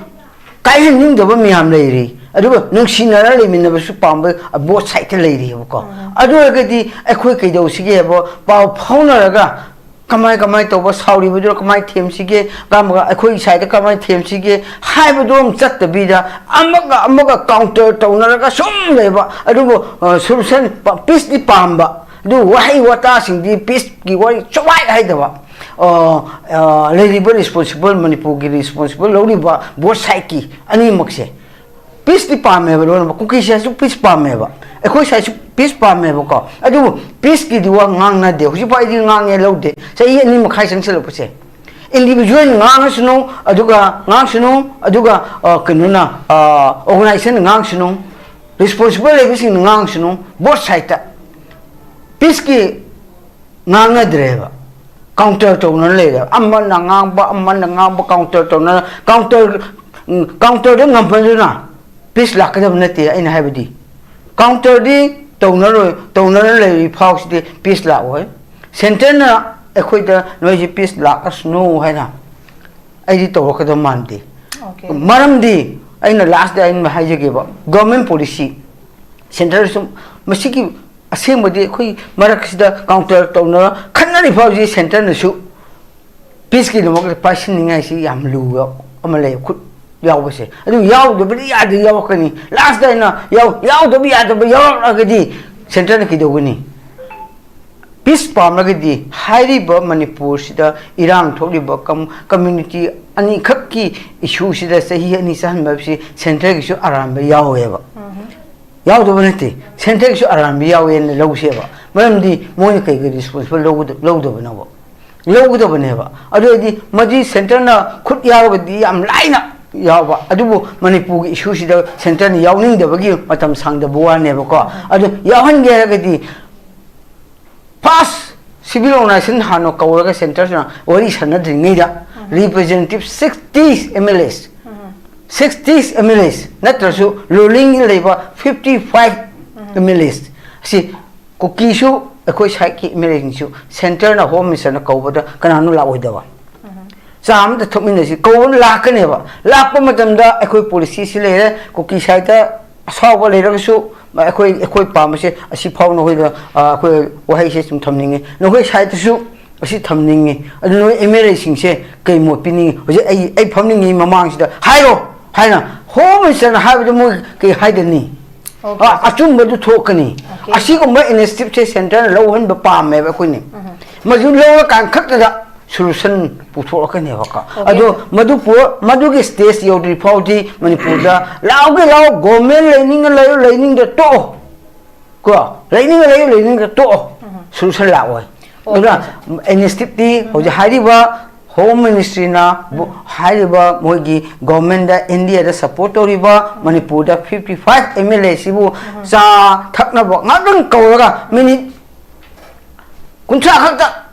ꯀꯥꯏꯍꯟꯅꯤꯡꯗꯕ ꯃꯌꯥꯝ ꯂꯩꯔꯤ, ꯑꯗꯨꯒ ꯅꯨꯡꯁꯤꯅꯔ ꯂꯩꯃꯤꯟꯅꯕꯁꯨ ꯄꯥꯝꯕ both sideꯇ ꯂꯩꯔꯤꯑꯕꯀꯣ꯫ ꯑꯗꯨ ꯑꯣꯏꯔꯒꯗꯤ ꯑꯩꯈꯣꯏ ꯀꯩꯗꯧꯁꯤꯒꯦ ꯍꯥꯏꯕ, ꯄꯥꯎ ꯐꯥꯎꯅꯔꯒ ꯀꯃꯥꯏ ꯀꯃꯥꯏ ꯇꯧꯕ, ꯁꯥꯎꯔꯤꯕꯗꯨ ꯀꯃꯥꯏ ꯊꯦꯝꯁꯤꯒꯦ, ꯀꯝꯕꯒ ꯑꯩꯈꯣꯏ side ꯀꯃꯥꯏ ꯊꯦꯝꯁꯤꯒꯦ ꯍꯥꯏꯕꯗꯣ ꯑꯃ ꯆꯠꯇꯕꯤꯗ, ꯑꯃꯒ ꯑꯃꯒ counter ꯇꯧꯅꯔꯒ ꯁꯨꯝ ꯂꯩꯕ꯫ ꯑꯗꯨꯕꯨ, ꯑ, solution, ꯄ-, peaceꯇꯤ ꯄꯥꯝꯕ, ꯑꯗꯨ ꯋꯥꯍꯩ ꯋꯥꯇꯥꯁꯤꯡꯗꯤ peaceꯀꯤ ꯋꯥꯔꯤ ꯁꯨꯡꯍꯥꯏ ꯍꯥꯏꯗꯕ꯫ ꯑ, ꯑ, ꯂꯩꯔꯤꯕ responsible, ꯃꯅꯤꯄꯨꯔꯒꯤ responsible ꯂꯧꯔꯤꯕ both sideꯀꯤ ꯑꯅꯤꯃꯛꯁꯦ peaceꯇꯤ ꯄꯥꯝꯃꯦꯕ ꯂꯣꯏꯅꯃꯛ꯫ ꯀꯨꯀꯤ sideꯁꯨ peace ꯄꯥꯝꯃꯦꯕ, ꯑꯩꯈꯣꯏ sideꯁꯨ peace ꯄꯥꯝꯃꯦꯕꯀꯣ꯫ ꯑꯗꯨꯕꯨ peaceꯀꯤꯗꯤ ꯋꯥ ꯉꯥꯡꯅꯗꯦ꯫ ꯍꯧꯖꯤꯛꯐꯥꯎ ꯑꯩꯗꯤ ꯉꯥꯡꯉꯦ ꯂꯧꯗꯦ, ꯆꯍꯤ ꯑꯅꯤ ꯃꯈꯥꯏ ꯆꯪꯁꯤꯜꯂꯛꯄꯁꯦ꯫ Individual ꯉꯥꯡꯉꯁꯅꯨ, ꯑꯗꯨꯒ ꯉꯥꯡꯁꯅꯨ, ꯑꯗꯨꯒ, ꯑ, ꯀꯩꯅꯣꯅ, ꯑ, organization ꯉꯥꯡꯁꯅꯨ, responsible ꯂꯩꯕꯁꯤꯡꯅ ꯉꯥꯡꯁꯅꯨ, both sideꯇ peaceꯀꯤ ꯉꯥꯡꯅꯗ꯭ꯔꯦꯕ꯫ Counter ꯇꯧꯅꯔ ꯂꯩꯔꯦꯕ꯫ ꯑꯃꯅ ꯉꯥꯡꯕ, ꯑꯃꯅ ꯉꯥꯡꯕ, counter ꯇꯧꯅꯔ, counter, ꯎꯝ, counterꯗ ꯉꯝꯕꯗꯨꯅ peace ꯂꯥꯛꯀꯗꯕ ꯅꯠꯇꯦ꯫ ꯑꯩꯅ ꯍꯥꯏꯕꯗꯤ, counterꯗꯤ ꯇꯧꯅꯔꯣꯏ, ꯇꯧꯅꯔ ꯂꯩꯔꯤ ꯐꯥꯎꯁꯤꯗꯤ peace ꯂꯥꯛꯑꯣꯏ꯫ Centreꯅ ꯑꯩꯈꯣꯏꯗ "ꯅꯣꯏꯁꯤ peace ꯂꯥꯛꯑꯁꯅꯨ" ꯍꯥꯏꯅ ꯑꯩꯗꯤ ꯇꯧꯔꯛꯀꯗꯕ ꯃꯥꯟꯗꯦ꯫ Okay. ꯃꯔꯝꯗꯤ ꯑꯩꯅ lastꯇ ꯑꯩꯅ ꯍꯥꯏꯖꯒꯦꯕ, government policy, centreꯁꯨ ꯃꯁꯤꯒꯤ ꯑꯁꯦꯡꯕꯗꯤ ꯑꯩꯈꯣꯏ ꯃꯔꯛꯁꯤꯗ counter ꯇꯧꯅꯔ ꯈꯠꯅꯔꯤ ꯐꯥꯎꯁꯤ centreꯅꯁꯨ peaceꯀꯤꯗꯃꯛꯇ ꯄꯥꯏꯁꯤꯟꯅꯤꯡꯉꯥꯏꯁꯤ ꯌꯥꯝ ꯂꯨꯕ ꯑꯃ ꯂꯩ, ꯈꯨꯠ ꯌꯥꯎꯕꯁꯦ꯫ ꯑꯗꯨ ꯌꯥꯎꯗꯕꯗꯤ ꯌꯥꯗꯦ, ꯌꯥꯎꯔꯛꯀꯅꯤ꯫ Lastꯇ ꯑꯩꯅ ꯌꯥꯎ-, ꯌꯥꯎꯗꯕ ꯌꯥꯗꯕ ꯌꯥꯎꯔꯛꯂꯒꯗꯤ centreꯅ ꯀꯩꯗꯧꯒꯅꯤ? Peace ꯄꯥꯝꯂꯒꯗꯤ ꯍꯥꯏꯔꯤꯕ ꯃꯅꯤꯄꯨꯔꯁꯤꯗ ꯏꯔꯥꯡ ꯊꯣꯛꯂꯤꯕ com-, community ꯑꯅꯤꯈꯛꯀꯤ issueꯁꯤꯗ ꯆꯍꯤ ꯑꯅꯤ ꯆꯥꯍꯟꯕ ꯍꯥꯏꯕꯁꯤ centreꯒꯤꯁꯨ ꯑꯔꯥꯟꯕ ꯌꯥꯎꯋꯦꯕ꯫ ꯌꯥꯎꯗꯕ ꯅꯠꯇꯦ, centreꯒꯤꯁꯨ ꯑꯔꯥꯟꯕ ꯌꯥꯎꯋꯦꯅ ꯂꯧꯁꯦꯕ꯫ ꯃꯔꯝꯗꯤ ꯃꯣꯏꯅ ꯀꯩꯒꯤ responsible ꯂꯧꯒꯗ-, ꯂꯧꯗꯕꯅꯣꯕ? ꯂꯧꯒꯗꯕꯅꯦꯕ꯫ ꯑꯗꯨ ꯑꯣꯏꯔꯗꯤ ꯃꯗꯨ centreꯅ ꯈꯨꯠ ꯌꯥꯎꯔꯒꯗꯤ ꯌꯥꯝ ꯂꯥꯏꯅ ꯌꯥꯎꯕ꯫ ꯑꯗꯨꯕꯨ ꯃꯅꯤꯄꯨꯔꯒꯤ issueꯁꯤꯗ centreꯅ ꯌꯥꯎꯅꯤꯡꯗꯕꯒꯤ ꯃꯇꯝ ꯁꯥꯡꯗꯕ ꯋꯥꯅꯦꯕꯀꯣ꯫ ꯑꯗꯨ ꯌꯥꯎꯍꯟꯒꯦ ꯍꯥꯏꯔꯒꯗꯤ first civil organization ꯍꯥꯟꯅ ꯀꯧꯔꯒ centreꯁꯤꯅ ꯋꯥꯔꯤ ꯁꯥꯟꯅꯗ꯭ꯔꯤꯉꯩꯗ representative sixty MLAs, sixty M L As ꯅꯠꯇ꯭ꯔꯁꯨ ꯔꯨꯂꯤꯡꯒꯤ ꯂꯩꯕ fifty five M L As ꯑꯁꯤ ꯀꯨꯀꯤꯁꯨ ꯑꯩꯈꯣꯏ ꯁꯥꯏꯠꯀꯤ ꯑꯦꯝ ꯑꯦꯜ ꯑꯦꯁꯤꯡꯁꯨ ꯁꯦꯟꯇꯔꯅ ꯍꯣꯝ ꯃꯤꯅꯤꯁꯇꯔꯅ ꯀꯧꯕꯗ ꯀꯅꯥꯅꯣ ꯂꯥꯛꯑꯣꯏꯗꯕ? ꯆꯥ ꯑꯃꯇ ꯊꯛꯃꯤꯟꯅꯁꯤ ꯀꯧꯕꯅ ꯂꯥꯛꯀꯅꯦꯕ꯫ ꯂꯥꯛꯄ ꯃꯇꯝꯗ ꯑꯩꯈꯣꯏ ꯄꯣꯂꯤꯁꯤꯁꯤ ꯂꯩꯔꯦ, ꯀꯨꯀꯤ ꯁꯥꯏꯠꯇ ꯑꯁꯥꯎꯕ ꯂꯩꯔꯒꯁꯨ ꯑꯩꯈꯣꯏ ꯑꯩꯈꯣꯏ ꯄꯥꯝꯕꯁꯦ ꯑꯁꯤ ꯐꯥꯎ ꯅꯈꯣꯏꯗ ꯑꯩꯈꯣꯏ ꯋꯥꯍꯩꯁꯦ ꯁꯨꯝ ꯊꯝꯅꯤꯡꯉꯤ꯫ ꯅꯈꯣꯏ ꯁꯥꯏꯠꯇꯁꯨ ꯑꯁꯤ ꯊꯝꯅꯤꯡꯉꯤ꯫ ꯑꯗꯨ ꯅꯣꯏ ꯑꯦꯝ ꯑꯦꯜ ꯑꯦꯁꯤꯡꯁꯦ ꯀꯩ ꯃꯣꯠ ꯄꯤꯅꯤꯡꯉꯤ? ꯍꯧꯖꯤꯛ ꯑꯩ ꯑꯩ ꯐꯝꯅꯤꯡꯉꯤ ꯃꯃꯥꯡꯁꯤꯗ ꯍꯥꯏꯔꯣ ꯍꯥꯏꯅ ꯍꯣꯝ ꯃꯤꯅꯤꯁꯇꯔꯅ ꯍꯥꯏꯕꯗ ꯃꯣꯏ ꯀꯩ ꯍꯥꯏꯗꯅꯤ? ꯑꯆꯨꯝꯕꯗꯨ ꯊꯣꯛꯀꯅꯤ꯫ ꯑꯁꯤꯒꯨꯝꯕ ꯏꯅꯤꯁꯤꯌꯦꯇꯤꯚꯁꯦ ꯁꯦꯟꯇꯔꯅ ꯂꯧꯍꯟꯕ ꯄꯥꯝꯃꯦꯕ ꯑꯩꯈꯣꯏꯅ꯫ ꯃꯗꯨ ꯂꯧꯔꯀꯥꯟ ꯈꯛꯇꯗ ꯁꯣꯂꯨꯁꯟ ꯄꯨꯊꯣꯛꯂꯛꯀꯅꯦꯕꯀꯣ꯫ ꯑꯗꯣ ꯃꯗꯨ ꯃꯗꯨꯒꯤ ꯁ꯭ꯇꯦꯖ ꯌꯧꯗ꯭ꯔꯤ ꯐꯥꯎꯗꯤ ꯃꯅꯤꯄꯨꯔꯗ ꯂꯥꯎꯒꯦ ꯂꯥꯎ, ꯒꯣꯔꯃꯦꯟ ꯂꯩꯅꯤꯡꯉ ꯂꯩꯌꯨ, ꯂꯩꯅꯤꯡꯗ ꯇꯣꯛꯑꯣ ꯀꯣ, ꯂꯩꯅꯤꯡꯉ ꯂꯩꯌꯨ, ꯂꯩꯅꯤꯡꯗ ꯇꯣꯛꯑꯣ꯫ ꯁꯣꯂꯨꯁꯟ ꯂꯥꯛꯑꯣꯏ꯫ ꯑꯗꯨꯅ ꯏꯅꯤꯁꯤꯌꯦꯇꯤꯚꯇꯤ ꯍꯧꯖꯤꯛ ꯍꯥꯏꯔꯤꯕ ꯍꯣꯝ ꯃꯤꯅꯤꯁꯇ꯭ꯔꯤꯅ ꯍꯥꯏꯔꯤꯕ ꯃꯣꯏꯒꯤ ꯒꯣꯔꯃꯦꯟꯗ, ꯏꯟꯗꯤꯌꯥꯗ ꯁꯄꯣꯔꯠ ꯇꯧꯔꯤꯕ ꯃꯅꯤꯄꯨꯔꯗ ꯐꯤꯐꯇꯤ ꯐꯥꯏꯚ ꯑꯦꯝ ꯑꯦꯜ ꯑꯦ ꯁꯤꯕꯨ ꯆꯥ ꯊꯛꯅꯕ ꯉꯥꯛꯇꯪ ꯀꯧꯔꯒ ꯃꯤꯅꯤꯠ ꯀꯨꯟꯊ꯭ꯔꯥ ꯈꯛꯇ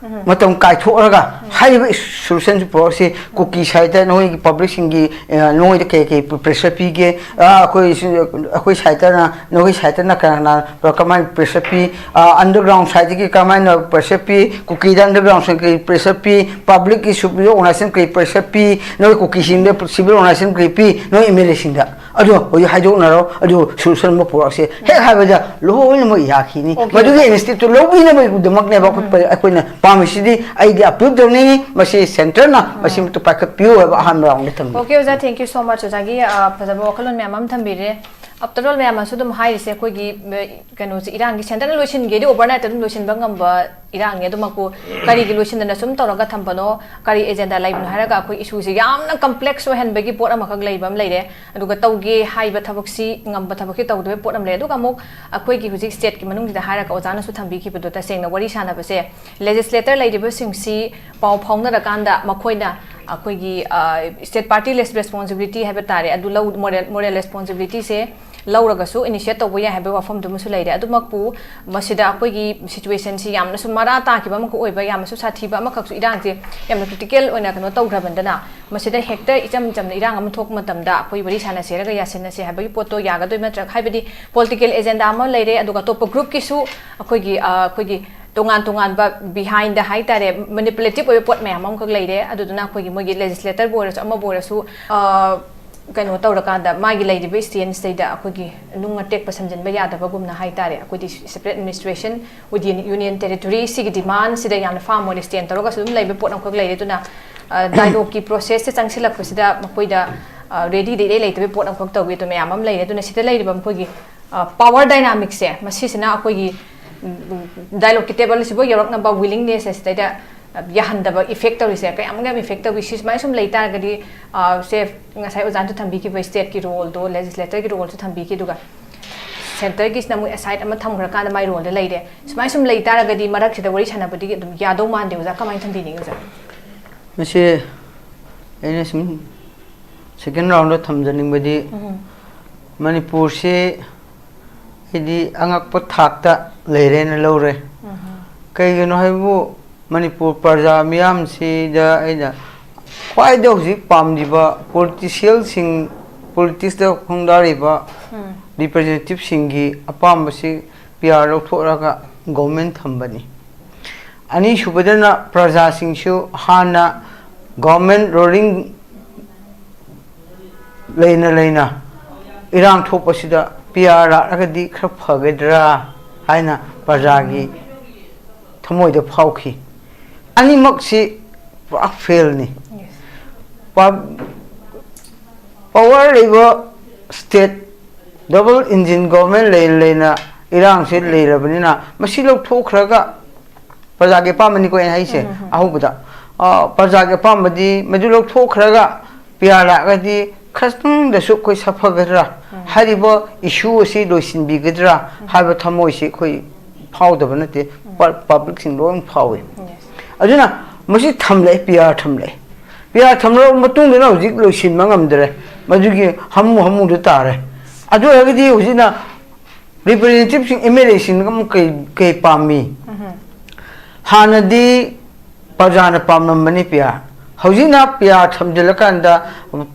ꯃꯇꯝ ꯀꯥꯏꯊꯣꯛꯂꯒ ꯍꯥꯏꯔꯤꯕ ꯁꯣꯂꯨꯁꯟꯁꯤ ꯄꯨꯔꯛꯁꯤ꯫ ꯀꯨꯀꯤ ꯁꯥꯏꯠꯇ ꯅꯈꯣꯏꯒꯤ ꯄꯕ꯭ꯂꯤꯛꯁꯤꯡꯒꯤ ꯅꯈꯣꯏꯗ ꯀꯩ ꯀꯩ ꯄ꯭ꯔꯦꯁꯔ ꯄꯤꯒꯦ? ꯑꯩꯈꯣꯏ ꯑꯩꯈꯣꯏ ꯁꯥꯏꯠꯇꯅ, ꯅꯈꯣꯏ ꯁꯥꯏꯠꯇꯅ ꯀꯅꯥ ꯀꯅꯥ ꯀꯃꯥꯏꯅ ꯄ꯭ꯔꯦꯁꯔ ꯄꯤ? ꯑꯟꯗꯔꯒ꯭ꯔꯥꯎꯟ ꯁꯥꯏꯠꯇꯒꯤ ꯀꯃꯥꯏꯅ ꯄ꯭ꯔꯦꯁꯔ ꯄꯤ? ꯀꯨꯀꯤꯗ ꯑꯟꯗꯔꯒ꯭ꯔꯥꯎꯟ ꯁꯥꯏꯠ ꯀꯔꯤ ꯄ꯭ꯔꯦꯁꯔ ꯄꯤ? ꯄꯕ꯭ꯂꯤꯛꯀꯤ ꯁꯤꯚꯤꯜ ꯑꯣꯔꯒꯅꯥꯏꯖꯦꯁꯟ ꯀꯔꯤ ꯄ꯭ꯔꯦꯁꯔ ꯄꯤ? ꯅꯈꯣꯏ ꯀꯨꯀꯤꯁꯤꯡꯗ ꯁꯤꯚꯤꯜ ꯑꯣꯔꯒꯅꯥꯏꯖꯦꯁꯟ ꯀꯔꯤ ꯄꯤ? ꯅꯣꯏ ꯑꯦꯝ ꯑꯦꯜ ꯑꯦꯁꯤꯡꯗ ꯑꯗꯣ ꯍꯧꯖꯤꯛ ꯍꯥꯏꯗꯣꯛꯅꯔꯣ, ꯑꯗꯨ ꯁꯣꯂꯨꯁꯟ ꯑꯃ ꯄꯨꯔꯛꯁꯦ꯫ ꯍꯦꯛ ꯍꯥꯏꯕꯗ ꯂꯣꯏꯅꯃꯛ ꯌꯥꯈꯤꯅꯤ꯫ ꯃꯗꯨꯒꯤ ꯏꯅꯤꯁꯤꯌꯦꯇꯤꯚꯇꯨ ꯂꯧꯕꯤꯅꯕꯒꯤꯗꯃꯛꯅꯦꯕ ꯑꯩꯈꯣꯏ ꯑꯩꯈꯣꯏꯅ ꯄꯥꯝꯃꯤꯁꯤꯗꯤ꯫ ꯑꯩꯗꯤ ꯑꯄꯤꯜ ꯇꯧꯅꯤꯡꯉꯤ, ꯃꯁꯤ ꯁꯦꯟꯇꯔꯅ ꯃꯁꯤꯃꯛꯇ ꯄꯥꯏꯈꯠꯄꯤꯌꯨ ꯍꯥꯏꯕ ꯑꯍꯥꯟꯕ ꯔꯥꯎꯟꯗ ꯊꯝꯕꯤꯌꯨ꯫ Okay, ꯑꯣꯖꯥ, thank you so much, ꯑꯣꯖꯥꯒꯤ ꯐꯖꯕ ꯋꯥꯈꯜꯂꯣꯟ ꯃꯌꯥꯝ ꯑꯃ ꯊꯝꯕꯤꯔꯦ꯫ After all, ꯃꯌꯥꯝꯅꯁꯨ ꯑꯗꯨꯝ ꯍꯥꯏꯔꯤꯁꯦ ꯑꯩꯈꯣꯏꯒꯤ ꯀꯩꯅꯣꯁꯦ, ꯏꯔꯥꯡꯒꯤ ꯁꯦꯟꯇꯔꯅ ꯂꯣꯏꯁꯤꯟꯒꯦꯗꯤ overnight ꯑꯗꯨꯝ ꯂꯣꯏꯁꯤꯟꯕ ꯉꯝꯕ ꯏꯔꯥꯡꯅꯤ꯫ ꯑꯗꯨꯃꯛꯄꯨ ꯀꯔꯤꯒꯤ ꯂꯣꯏꯁꯤꯟꯗꯅ ꯁꯨꯝ ꯇꯧꯔꯒ ꯊꯝꯕꯅꯣ, ꯀꯔꯤ ꯑꯦꯖꯦꯟꯗꯥ ꯂꯩꯕꯅꯣ ꯍꯥꯏꯔꯒ ꯑꯩꯈꯣꯏ ꯏꯁꯨꯁꯦ ꯌꯥꯝꯅ ꯀꯝꯄ꯭ꯂꯦꯛꯁ ꯑꯣꯏꯍꯟꯕꯒꯤ ꯄꯣꯠ ꯑꯃꯈꯛ ꯂꯩꯕ ꯑꯃ ꯂꯩꯔꯦ꯫ ꯑꯗꯨꯒ ꯇꯧꯒꯦ ꯍꯥꯏꯕ ꯊꯕꯛꯁꯤ, ꯉꯝꯕ ꯊꯕꯛꯁꯤ ꯇꯧꯗꯕꯩ ꯄꯣꯠ ꯑꯃ ꯂꯩ꯫ ꯑꯗꯨꯒ ꯑꯃꯨꯛ ꯑꯩꯈꯣꯏꯒꯤ ꯍꯧꯖꯤꯛ ꯁ꯭ꯇꯦꯠꯀꯤ ꯃꯅꯨꯡꯁꯤꯗ ꯍꯥꯏꯔꯒ ꯑꯣꯖꯥꯅꯁꯨ ꯊꯝꯕꯤꯈꯤꯕꯗꯣ, ꯇꯁꯦꯡꯅ ꯋꯥꯔꯤ ꯁꯥꯟꯅꯕꯁꯦ, ꯂꯦꯖꯤꯁꯂꯦꯇꯔ ꯂꯩꯔꯤꯕꯁꯤꯡꯁꯤ ꯄꯥꯎ ꯐꯥꯎꯅꯔꯀꯥꯟꯗ ꯃꯈꯣꯏꯅ ꯑꯩꯈꯣꯏꯒꯤ ꯁ꯭ꯇꯦꯠ ꯄꯥꯔꯇꯤ ꯔꯦꯁꯄꯣꯟꯁꯤꯕꯤꯂꯤꯇꯤ ꯍꯥꯏꯕ ꯇꯥꯔꯦ, ꯑꯗꯨ ꯂꯧ, ꯃꯣꯔꯦꯜ ꯃꯣꯔꯦꯜ ꯔꯦꯁꯄꯣꯟꯁꯤꯕꯤꯂꯤꯇꯤꯁꯦ ꯂꯧꯔꯒꯁꯨ initiate ꯇꯧꯕ ꯌꯥꯏ ꯍꯥꯏꯕꯒꯤ ꯋꯥꯐꯝꯗꯨꯃꯁꯨ ꯂꯩꯔꯦ꯫ ꯑꯗꯨꯃꯛꯄꯨ ꯃꯁꯤꯗ ꯑꯩꯈꯣꯏꯒꯤ situationꯁꯤ ꯌꯥꯝꯅꯁꯨ ꯃꯔꯥ ꯇꯥꯈꯤꯕ ꯑꯃꯈꯛ ꯑꯣꯏꯕ, ꯌꯥꯝꯅꯁꯨ ꯁꯥꯊꯤꯕ ꯑꯃꯈꯛꯁꯨ, ꯏꯔꯥꯡꯁꯦ ꯌꯥꯝꯅ critical ꯑꯣꯏꯅ ꯀꯩꯅꯣ ꯇꯧꯈ꯭ꯔꯕꯅꯤꯅ, ꯃꯁꯤꯗ ꯍꯦꯛꯇ ꯏꯆꯝ ꯆꯝꯅ ꯏꯔꯥꯡ ꯑꯃ ꯊꯣꯛꯄ ꯃꯇꯝꯗ ꯑꯩꯈꯣꯏ ꯋꯥꯔꯤ ꯁꯥꯟꯅꯁꯦꯔꯒ ꯌꯥꯁꯤꯟꯅꯁꯦ ꯍꯥꯏꯕꯒꯤ ꯄꯣꯠꯇꯣ ꯌꯥꯒꯗꯣꯏ ꯅꯠꯇ꯭ꯔꯥ? ꯍꯥꯏꯕꯗꯤ political agenda ꯑꯃ ꯂꯩꯔꯦ, ꯑꯗꯨꯒ ꯑꯇꯣꯞꯄ groupꯀꯤꯁꯨ ꯑꯩꯈꯣꯏꯒꯤ, ꯑ, ꯑꯩꯈꯣꯏꯒꯤ ꯇꯣꯉꯥꯟ ꯇꯣꯉꯥꯟꯕ behindꯗ ꯍꯥꯏꯇꯥꯔꯦ, manipulative ꯑꯣꯏꯕ ꯄꯣꯠ ꯃꯌꯥꯝ ꯑꯃꯈꯛ ꯂꯩꯔꯦ꯫ ꯑꯗꯨꯗꯨꯅ ꯑꯩꯈꯣꯏꯒꯤ ꯃꯣꯏꯒꯤ legislatorꯕꯨ ꯑꯣꯏꯔꯁꯨ, ꯑꯃꯕꯨ ꯑꯣꯏꯔꯁꯨ, ꯑ, ꯀꯩꯅꯣ ꯇꯧꯔꯀꯥꯟꯗ ꯃꯥꯒꯤ ꯂꯩꯔꯤꯕ stanceꯇꯩꯗ ꯑꯩꯈꯣꯏꯒꯤ ꯅꯨꯡ ꯑꯇꯦꯛꯄ ꯁꯝꯖꯤꯟꯕ ꯌꯥꯗꯕꯒꯨꯝꯅ ꯍꯥꯏꯇꯥꯔꯦ, ꯑꯩꯈꯣꯏꯗꯤ separate administration within union territory ꯁꯤꯒꯤ demandꯁꯤꯗ ꯌꯥꯝꯅ firm ꯑꯣꯏꯅ stand ꯇꯧꯔꯒꯁꯨ ꯑꯗꯨꯝ ꯂꯩꯕ ꯄꯣꯠ ꯑꯃꯈꯛ ꯂꯩꯔꯦ꯫ ꯑꯗꯨꯅ, ꯑ, dialogueꯀꯤ processꯁꯦ ꯆꯪꯁꯤꯜꯂꯛꯄꯁꯤꯗ ꯃꯈꯣꯏꯗ, ꯑ, readyꯗ ꯏꯔꯩ ꯂꯩꯇꯕ ꯄꯣꯠ ꯑꯃꯈꯛ ꯇꯧꯋꯤ꯫ ꯑꯗꯨ ꯃꯌꯥꯝ ꯑꯃ ꯂꯩꯔꯦ꯫ ꯑꯗꯨꯅ ꯁꯤꯗ ꯂꯩꯔꯤꯕ ꯃꯈꯣꯏꯒꯤ, ꯑ, power dynamicꯁꯦ, ꯃꯁꯤꯁꯤꯅ ꯑꯩꯈꯣꯏꯒꯤ, ꯎꯝ, dialogueꯀꯤ tableꯁꯤꯕꯨ ꯌꯧꯔꯛꯅꯕ willingness ꯑꯁꯤꯗꯩꯗ, ꯑ, ꯌꯥꯍꯟꯗꯕ effect ꯇꯧꯔꯤꯁꯦ, ꯀꯌꯥꯝ ꯌꯥꯝ effect ꯇꯧꯏ꯫ ꯁꯤ ꯁꯨꯃꯥꯏꯅ ꯁꯨꯝ ꯂꯩ ꯇꯥꯔꯒꯗꯤ, ꯑ, ꯁꯦ, ꯉꯁꯥꯏ ꯑꯣꯖꯥꯅꯁꯨ ꯊꯝꯕꯤꯈꯤꯕ stateꯀꯤ roleꯗꯣ, legislatorꯒꯤ roleꯁꯨ ꯊꯝꯕꯤꯈꯤ, ꯑꯗꯨꯒ centreꯒꯤꯁꯤꯅ ꯑꯃꯨꯛ aside ꯑꯃ ꯊꯝꯈ꯭ꯔꯀꯥꯟꯗ ꯃꯥꯏ roleꯗ ꯂꯩꯔꯦ꯫ ꯁꯨꯃꯥꯏꯅ ꯁꯨꯝ ꯂꯩ ꯇꯥꯔꯒꯗꯤ ꯃꯔꯛꯁꯤꯗ ꯋꯥꯔꯤ ꯁꯥꯟꯅꯕꯗꯤ ꯑꯗꯨꯝ ꯌꯥꯗꯧ ꯃꯥꯟꯗꯦ꯫ ꯑꯣꯖꯥ, ꯀꯃꯥꯏꯅ ꯊꯝꯕꯤꯅꯤꯡꯉꯤ, ꯑꯣꯖꯥ? ꯃꯁꯤ ꯑꯩꯅ ꯁꯨꯝ second roundꯗ ꯊꯝꯖꯅꯤꯡꯕꯗꯤ, ꯎꯝ꯫ ꯃꯅꯤꯄꯨꯔꯁꯤ ꯑꯩꯗꯤ ꯑꯉꯛꯄ ꯊꯥꯛꯇ ꯂꯩꯔꯦꯅ ꯂꯧꯔꯦ꯫ ꯎꯝ꯫ ꯀꯩꯒꯤꯅꯣ ꯍꯥꯏꯕꯕꯨ, ꯃꯅꯤꯄꯨꯔ ꯄ꯭ꯔꯖꯥ ꯃꯤꯌꯥꯝꯁꯤꯗ ꯑꯩꯅ ꯈ꯭ꯋꯥꯏꯗ ꯍꯧꯖꯤꯛ ꯄꯥꯝꯂꯤꯕ politicialꯁꯤꯡ, politicsꯇ ꯈꯣꯡꯗꯥꯔꯤꯕ ꯎꯝ꯫ representativeꯁꯤꯡꯒꯤ ꯑꯄꯥꯝꯕꯁꯤ PR ꯂꯧꯊꯣꯛꯂꯒ government ꯊꯝꯕꯅꯤ꯫ ꯑꯅꯤꯁꯨꯕꯗꯅ ꯄ꯭ꯔꯖꯥꯁꯤꯡꯁꯨ ꯍꯥꯟꯅ government ruling ꯂꯩꯅ ꯂꯩꯅ ꯏꯔꯥꯡ ꯊꯣꯛꯄꯁꯤꯗ PR ꯂꯥꯛꯂꯒꯗꯤ ꯈꯔ ꯐꯒꯗ꯭ꯔꯥ ꯍꯥꯏꯅ ꯄ꯭ꯔꯖꯥꯒꯤ ꯊꯃꯣꯏꯗ ꯐꯥꯎꯈꯤ꯫ ꯑꯅꯤꯃꯛꯁꯤ ꯄꯨꯔꯥ failꯅꯤ꯫ Yes꯫ ꯄ-, power ꯂꯩꯕ state, double engine government ꯂꯩ ꯂꯩꯅ ꯏꯔꯥꯡꯁꯦ ꯂꯩꯔꯕꯅꯤꯅ, ꯃꯁꯤ ꯂꯧꯊꯣꯛꯈ꯭ꯔꯒ, ꯄ꯭ꯔꯖꯥꯒꯤ ꯑꯄꯥꯝꯕꯅꯤꯀꯣ ꯑꯩꯅ ꯍꯥꯏꯁꯦ, ꯎꯝ, ꯎꯝ, ꯎꯝ꯫ ꯑꯍꯧꯕꯗ, ꯑ, ꯄ꯭ꯔꯖꯥꯒꯤ ꯑꯄꯥꯝꯕꯗꯤ ꯃꯗꯨ ꯂꯧꯊꯣꯛꯈ꯭ꯔꯒ PR ꯂꯥꯛꯑꯒꯗꯤ ꯈꯔꯇꯪꯗꯁꯨ ꯑꯩꯈꯣꯏ ꯁꯥꯐꯒꯗ꯭ꯔꯥ, ꯎꯝ꯫ ꯍꯥꯏꯔꯤꯕ issue ꯑꯁꯤ ꯂꯣꯏꯁꯤꯟꯕꯤꯒꯗ꯭ꯔꯥ ꯎꯝ꯫ ꯍꯥꯏꯕ ꯊꯃꯣꯏꯁꯤ ꯑꯩꯈꯣꯏ ꯐꯥꯎꯗꯕ ꯅꯠꯇꯦ, ꯎꯝ꯫ ꯄ-, publicꯁꯤꯡ ꯂꯣꯏ ꯐꯥꯎꯏ꯫ Yes꯫ ꯑꯗꯨꯅ ꯃꯁꯤ ꯊꯝꯂꯛꯑꯦ, PR ꯊꯝꯂꯛꯑꯦ꯫ PR ꯊꯝꯂꯕ ꯃꯇꯨꯡꯗꯅ ꯍꯧꯖꯤꯛ ꯂꯣꯏꯁꯤꯟꯕ ꯉꯝꯗ꯭ꯔꯦ, ꯃꯗꯨꯒꯤ ꯍꯝꯃꯨ ꯍꯝꯃꯨꯗ ꯇꯥꯔꯦ꯫ ꯑꯗꯨ ꯑꯣꯏꯔꯒꯗꯤ ꯍꯧꯖꯤꯛꯅ ꯔꯤꯄ꯭ꯔꯖꯦꯟꯇꯦꯇꯤꯚꯁꯤꯡ, ꯑꯦꯝ ꯑꯦꯜ ꯑꯦꯁꯤꯡꯅ ꯑꯃꯨꯛ ꯀꯩ ꯀꯩ ꯄꯥꯝꯃꯤ? ꯍꯥꯟꯅꯗꯤ ꯄ꯭ꯔꯖꯥꯅ ꯄꯥꯝꯂꯝꯕꯅꯤ ꯄꯤ ꯑꯥꯔ, ꯍꯧꯖꯤꯛꯅ ꯄꯤ ꯑꯥꯔ ꯊꯝꯖꯤꯜꯂꯀꯥꯟꯗ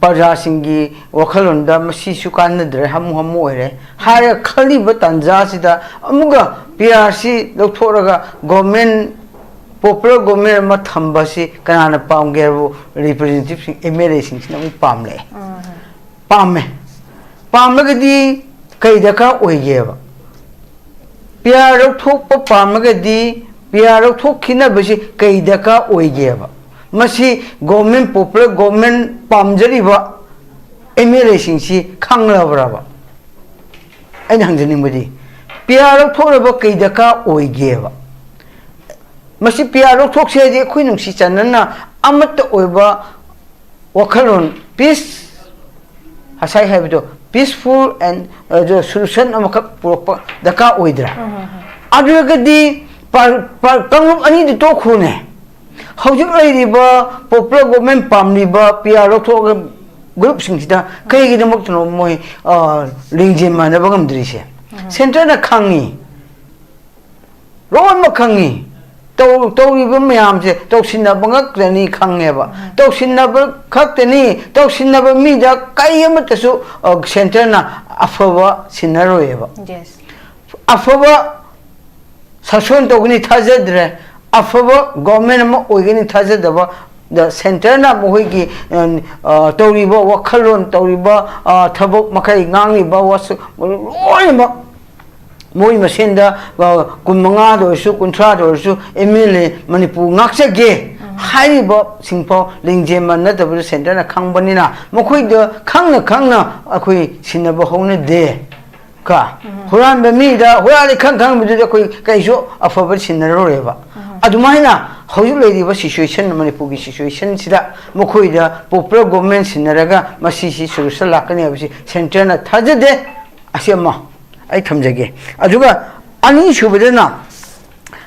ꯄ꯭ꯔꯖꯥꯁꯤꯡꯒꯤ ꯋꯥꯈꯜꯂꯣꯟꯗ ꯃꯁꯤꯁꯨ ꯀꯥꯟꯅꯗ꯭ꯔꯦ, ꯍꯥꯃꯨ ꯍꯥꯃꯨ ꯑꯣꯏꯔꯦ ꯍꯥꯏꯔ ꯈꯜꯂꯤꯕ ꯇꯥꯟꯖꯥꯁꯤꯗ ꯑꯃꯨꯛꯀ ꯄꯤ ꯑꯥꯔꯁꯤ ꯂꯧꯊꯣꯛꯂꯒ ꯒꯣꯔꯃꯦꯟ, ꯄꯣꯄꯨꯂꯔ ꯒꯣꯔꯃꯦꯟ ꯑꯃ ꯊꯝꯕꯁꯤ ꯀꯅꯥꯅ ꯄꯥꯝꯒꯦ ꯍꯥꯏꯕꯨ ꯔꯤꯄ꯭ꯔꯖꯦꯟꯇꯦꯇꯤꯚꯁꯤꯡ, ꯑꯦꯝ ꯑꯦꯜ ꯑꯦꯁꯤꯡꯁꯤꯅ ꯑꯃꯨꯛ ꯄꯥꯝꯂꯛꯑꯦ꯫ ꯄꯥꯝꯃꯦ꯫ ꯄꯥꯝꯂꯒꯗꯤ ꯀꯩ ꯗꯔꯀꯥꯔ ꯑꯣꯏꯒꯦꯕ? ꯄꯤ ꯑꯥꯔ ꯂꯧꯊꯣꯛꯄ ꯄꯥꯝꯃꯒꯗꯤ ꯄꯤ ꯑꯥꯔ ꯂꯧꯊꯣꯛꯈꯤꯅꯕꯁꯤ ꯀꯩ ꯗꯔꯀꯥꯔ ꯑꯣꯏꯒꯦꯕ? ꯃꯁꯤ ꯒꯣꯔꯃꯦꯟ, ꯄꯣꯄꯨꯂꯔ ꯒꯣꯔꯃꯦꯟ ꯄꯥꯝꯖꯔꯤꯕ ꯑꯦꯝ ꯑꯦꯜ ꯑꯦꯁꯤꯡꯁꯤ ꯈꯪꯂꯕ꯭ꯔꯕ? ꯑꯩꯅ ꯍꯪꯖꯅꯤꯡꯕꯗꯤ, ꯄꯤ ꯑꯥꯔ ꯂꯧꯊꯣꯛꯅꯕ ꯀꯩ ꯗꯔꯀꯥꯔ ꯑꯣꯏꯒꯦꯕ? ꯃꯁꯤ ꯄꯤ ꯑꯥꯔ ꯂꯧꯊꯣꯛꯁꯦ ꯍꯥꯏꯗꯤ ꯑꯩꯈꯣꯏ ꯅꯨꯡꯁꯤ ꯆꯥꯟꯅꯅ ꯑꯃꯠꯇ ꯑꯣꯏꯕ ꯋꯥꯈꯜꯂꯣꯟ, ꯄꯤꯁ, ꯉꯁꯥꯏ ꯍꯥꯏꯕꯗꯣ, ꯄꯤꯁꯐꯨꯜ ꯑꯦꯟ ꯁꯣꯂꯨꯁꯟ ꯑꯃꯈꯛ ꯄꯨꯔꯛꯄ ꯗꯔꯀꯥꯔ ꯑꯣꯏꯗ꯭ꯔꯥ? ꯑꯗꯨ ꯑꯣꯏꯔꯒꯗꯤ ꯄꯥ-, ꯄꯥ-, ꯀꯥꯡꯂꯨꯞ ꯑꯅꯤꯗꯨ ꯇꯣꯛꯈ꯭ꯔꯣꯅꯦ꯫ ꯍꯧꯖꯤꯛ ꯂꯩꯔꯤꯕ ꯄꯣꯄꯨꯂꯔ ꯒꯣꯔꯃꯦꯟ ꯄꯥꯝꯂꯤꯕ ꯄꯤ ꯑꯥꯔ ꯂꯧꯊꯣꯛꯑꯒ ꯒ꯭ꯔꯨꯞꯁꯤꯡꯁꯤꯗ ꯀꯩꯒꯤꯗꯃꯛꯇꯅꯣ ꯃꯣꯏ, ꯑ, ꯂꯤꯡꯖꯦꯜ ꯃꯥꯟꯅꯕ ꯉꯝꯗ꯭ꯔꯤꯁꯦ? ꯁꯦꯟꯇꯔꯅ ꯈꯪꯉꯤ, ꯂꯣꯏꯅꯃꯛ ꯈꯪꯉꯤ꯫ ꯇꯧ-, ꯇꯧꯔꯤꯕ ꯃꯌꯥꯝꯁꯦ ꯇꯧꯁꯤꯟꯅꯕ ꯉꯥꯛꯇꯅꯤ ꯈꯪꯉꯦꯕ꯫ ꯇꯧꯁꯤꯟꯅꯕ ꯈꯛꯇꯅꯤ, ꯇꯧꯁꯤꯟꯅꯕ ꯃꯤꯗ ꯀꯔꯤ ꯑꯃꯠꯇꯁꯨ, ꯑ, ꯁꯦꯟꯇꯔꯅ ꯑꯐꯕ ꯁꯤꯟꯅꯔꯣꯏꯑꯕ꯫ ꯑꯐꯕ ꯁꯥꯁꯣꯟ ꯇꯧꯒꯅꯤ ꯊꯥꯖꯗ꯭ꯔꯦ, ꯑꯐꯕ ꯒꯣꯔꯃꯦꯟ ꯑꯃ ꯑꯣꯏꯒꯅꯤ ꯊꯥꯖꯗꯕ, ꯗ ꯁꯦꯟꯇꯔꯅ ꯃꯈꯣꯏꯒꯤ, ꯑ, ꯑ, ꯇꯧꯔꯤꯕ ꯋꯥꯈꯜꯂꯣꯟ, ꯇꯧꯔꯤꯕ, ꯑ, ꯊꯕꯛ ꯃꯈꯩ, ꯉꯥꯡꯂꯤꯕ ꯋꯥꯁꯛ ꯂꯣꯏꯅꯃꯛ ꯃꯣꯏ ꯃꯁꯦꯟꯗ, ꯑ, ꯀꯨꯟꯃꯉꯥꯗ ꯑꯣꯏꯔꯁꯨ, ꯀꯨꯟꯊ꯭ꯔꯥꯗ ꯑꯣꯏꯔꯁꯨ, ꯑꯦꯝ ꯑꯦꯜ ꯑꯦ ꯃꯅꯤꯄꯨꯔ ꯉꯥꯛꯆꯒꯦ ꯍꯥꯏꯔꯤꯕꯁꯤꯡꯐꯥꯎ ꯂꯤꯡꯖꯦꯜ ꯃꯥꯟꯅꯗꯕꯗꯨ ꯁꯦꯟꯇꯔꯅ ꯈꯪꯕꯅꯤꯅ, ꯃꯈꯣꯏꯗ ꯈꯪꯅ ꯈꯪꯅ ꯑꯩꯈꯣꯏ ꯁꯤꯟꯅꯕ ꯍꯧꯅꯗꯦ꯫ ꯀ ꯍꯨꯔꯥꯟꯕ ꯃꯤꯗ ꯍꯨꯔꯥꯜꯂꯤ ꯈꯪ ꯈꯪꯕꯗꯨꯗꯤ ꯑꯩꯈꯣꯏ ꯀꯩꯁꯨ ꯑꯐꯕ ꯁꯤꯟꯅꯔꯔꯣꯏꯕ꯫ ꯑꯗꯨꯃꯥꯏꯅ ꯍꯧꯖꯤꯛ ꯂꯩꯔꯤꯕ ꯁꯤꯆꯨꯋꯦꯁꯟ, ꯃꯅꯤꯄꯨꯔꯒꯤ ꯁꯤꯆꯨꯋꯦꯁꯟꯁꯤꯗ ꯃꯈꯣꯏꯗ ꯄꯣꯄꯨꯂꯔ ꯒꯣꯔꯃꯦꯟ ꯁꯤꯟꯅꯔꯒ ꯃꯁꯤꯁꯤ ꯁꯣꯂꯨꯁꯟ ꯂꯥꯛꯀꯅꯤ ꯍꯥꯏꯕꯁꯤ ꯁꯦꯟꯇꯔꯅ ꯊꯥꯖꯗꯦ꯫ ꯑꯁꯤ ꯑꯃ ꯑꯩ ꯊꯝꯖꯒꯦ꯫ ꯑꯗꯨꯒ ꯑꯅꯤꯁꯨꯕꯗꯅ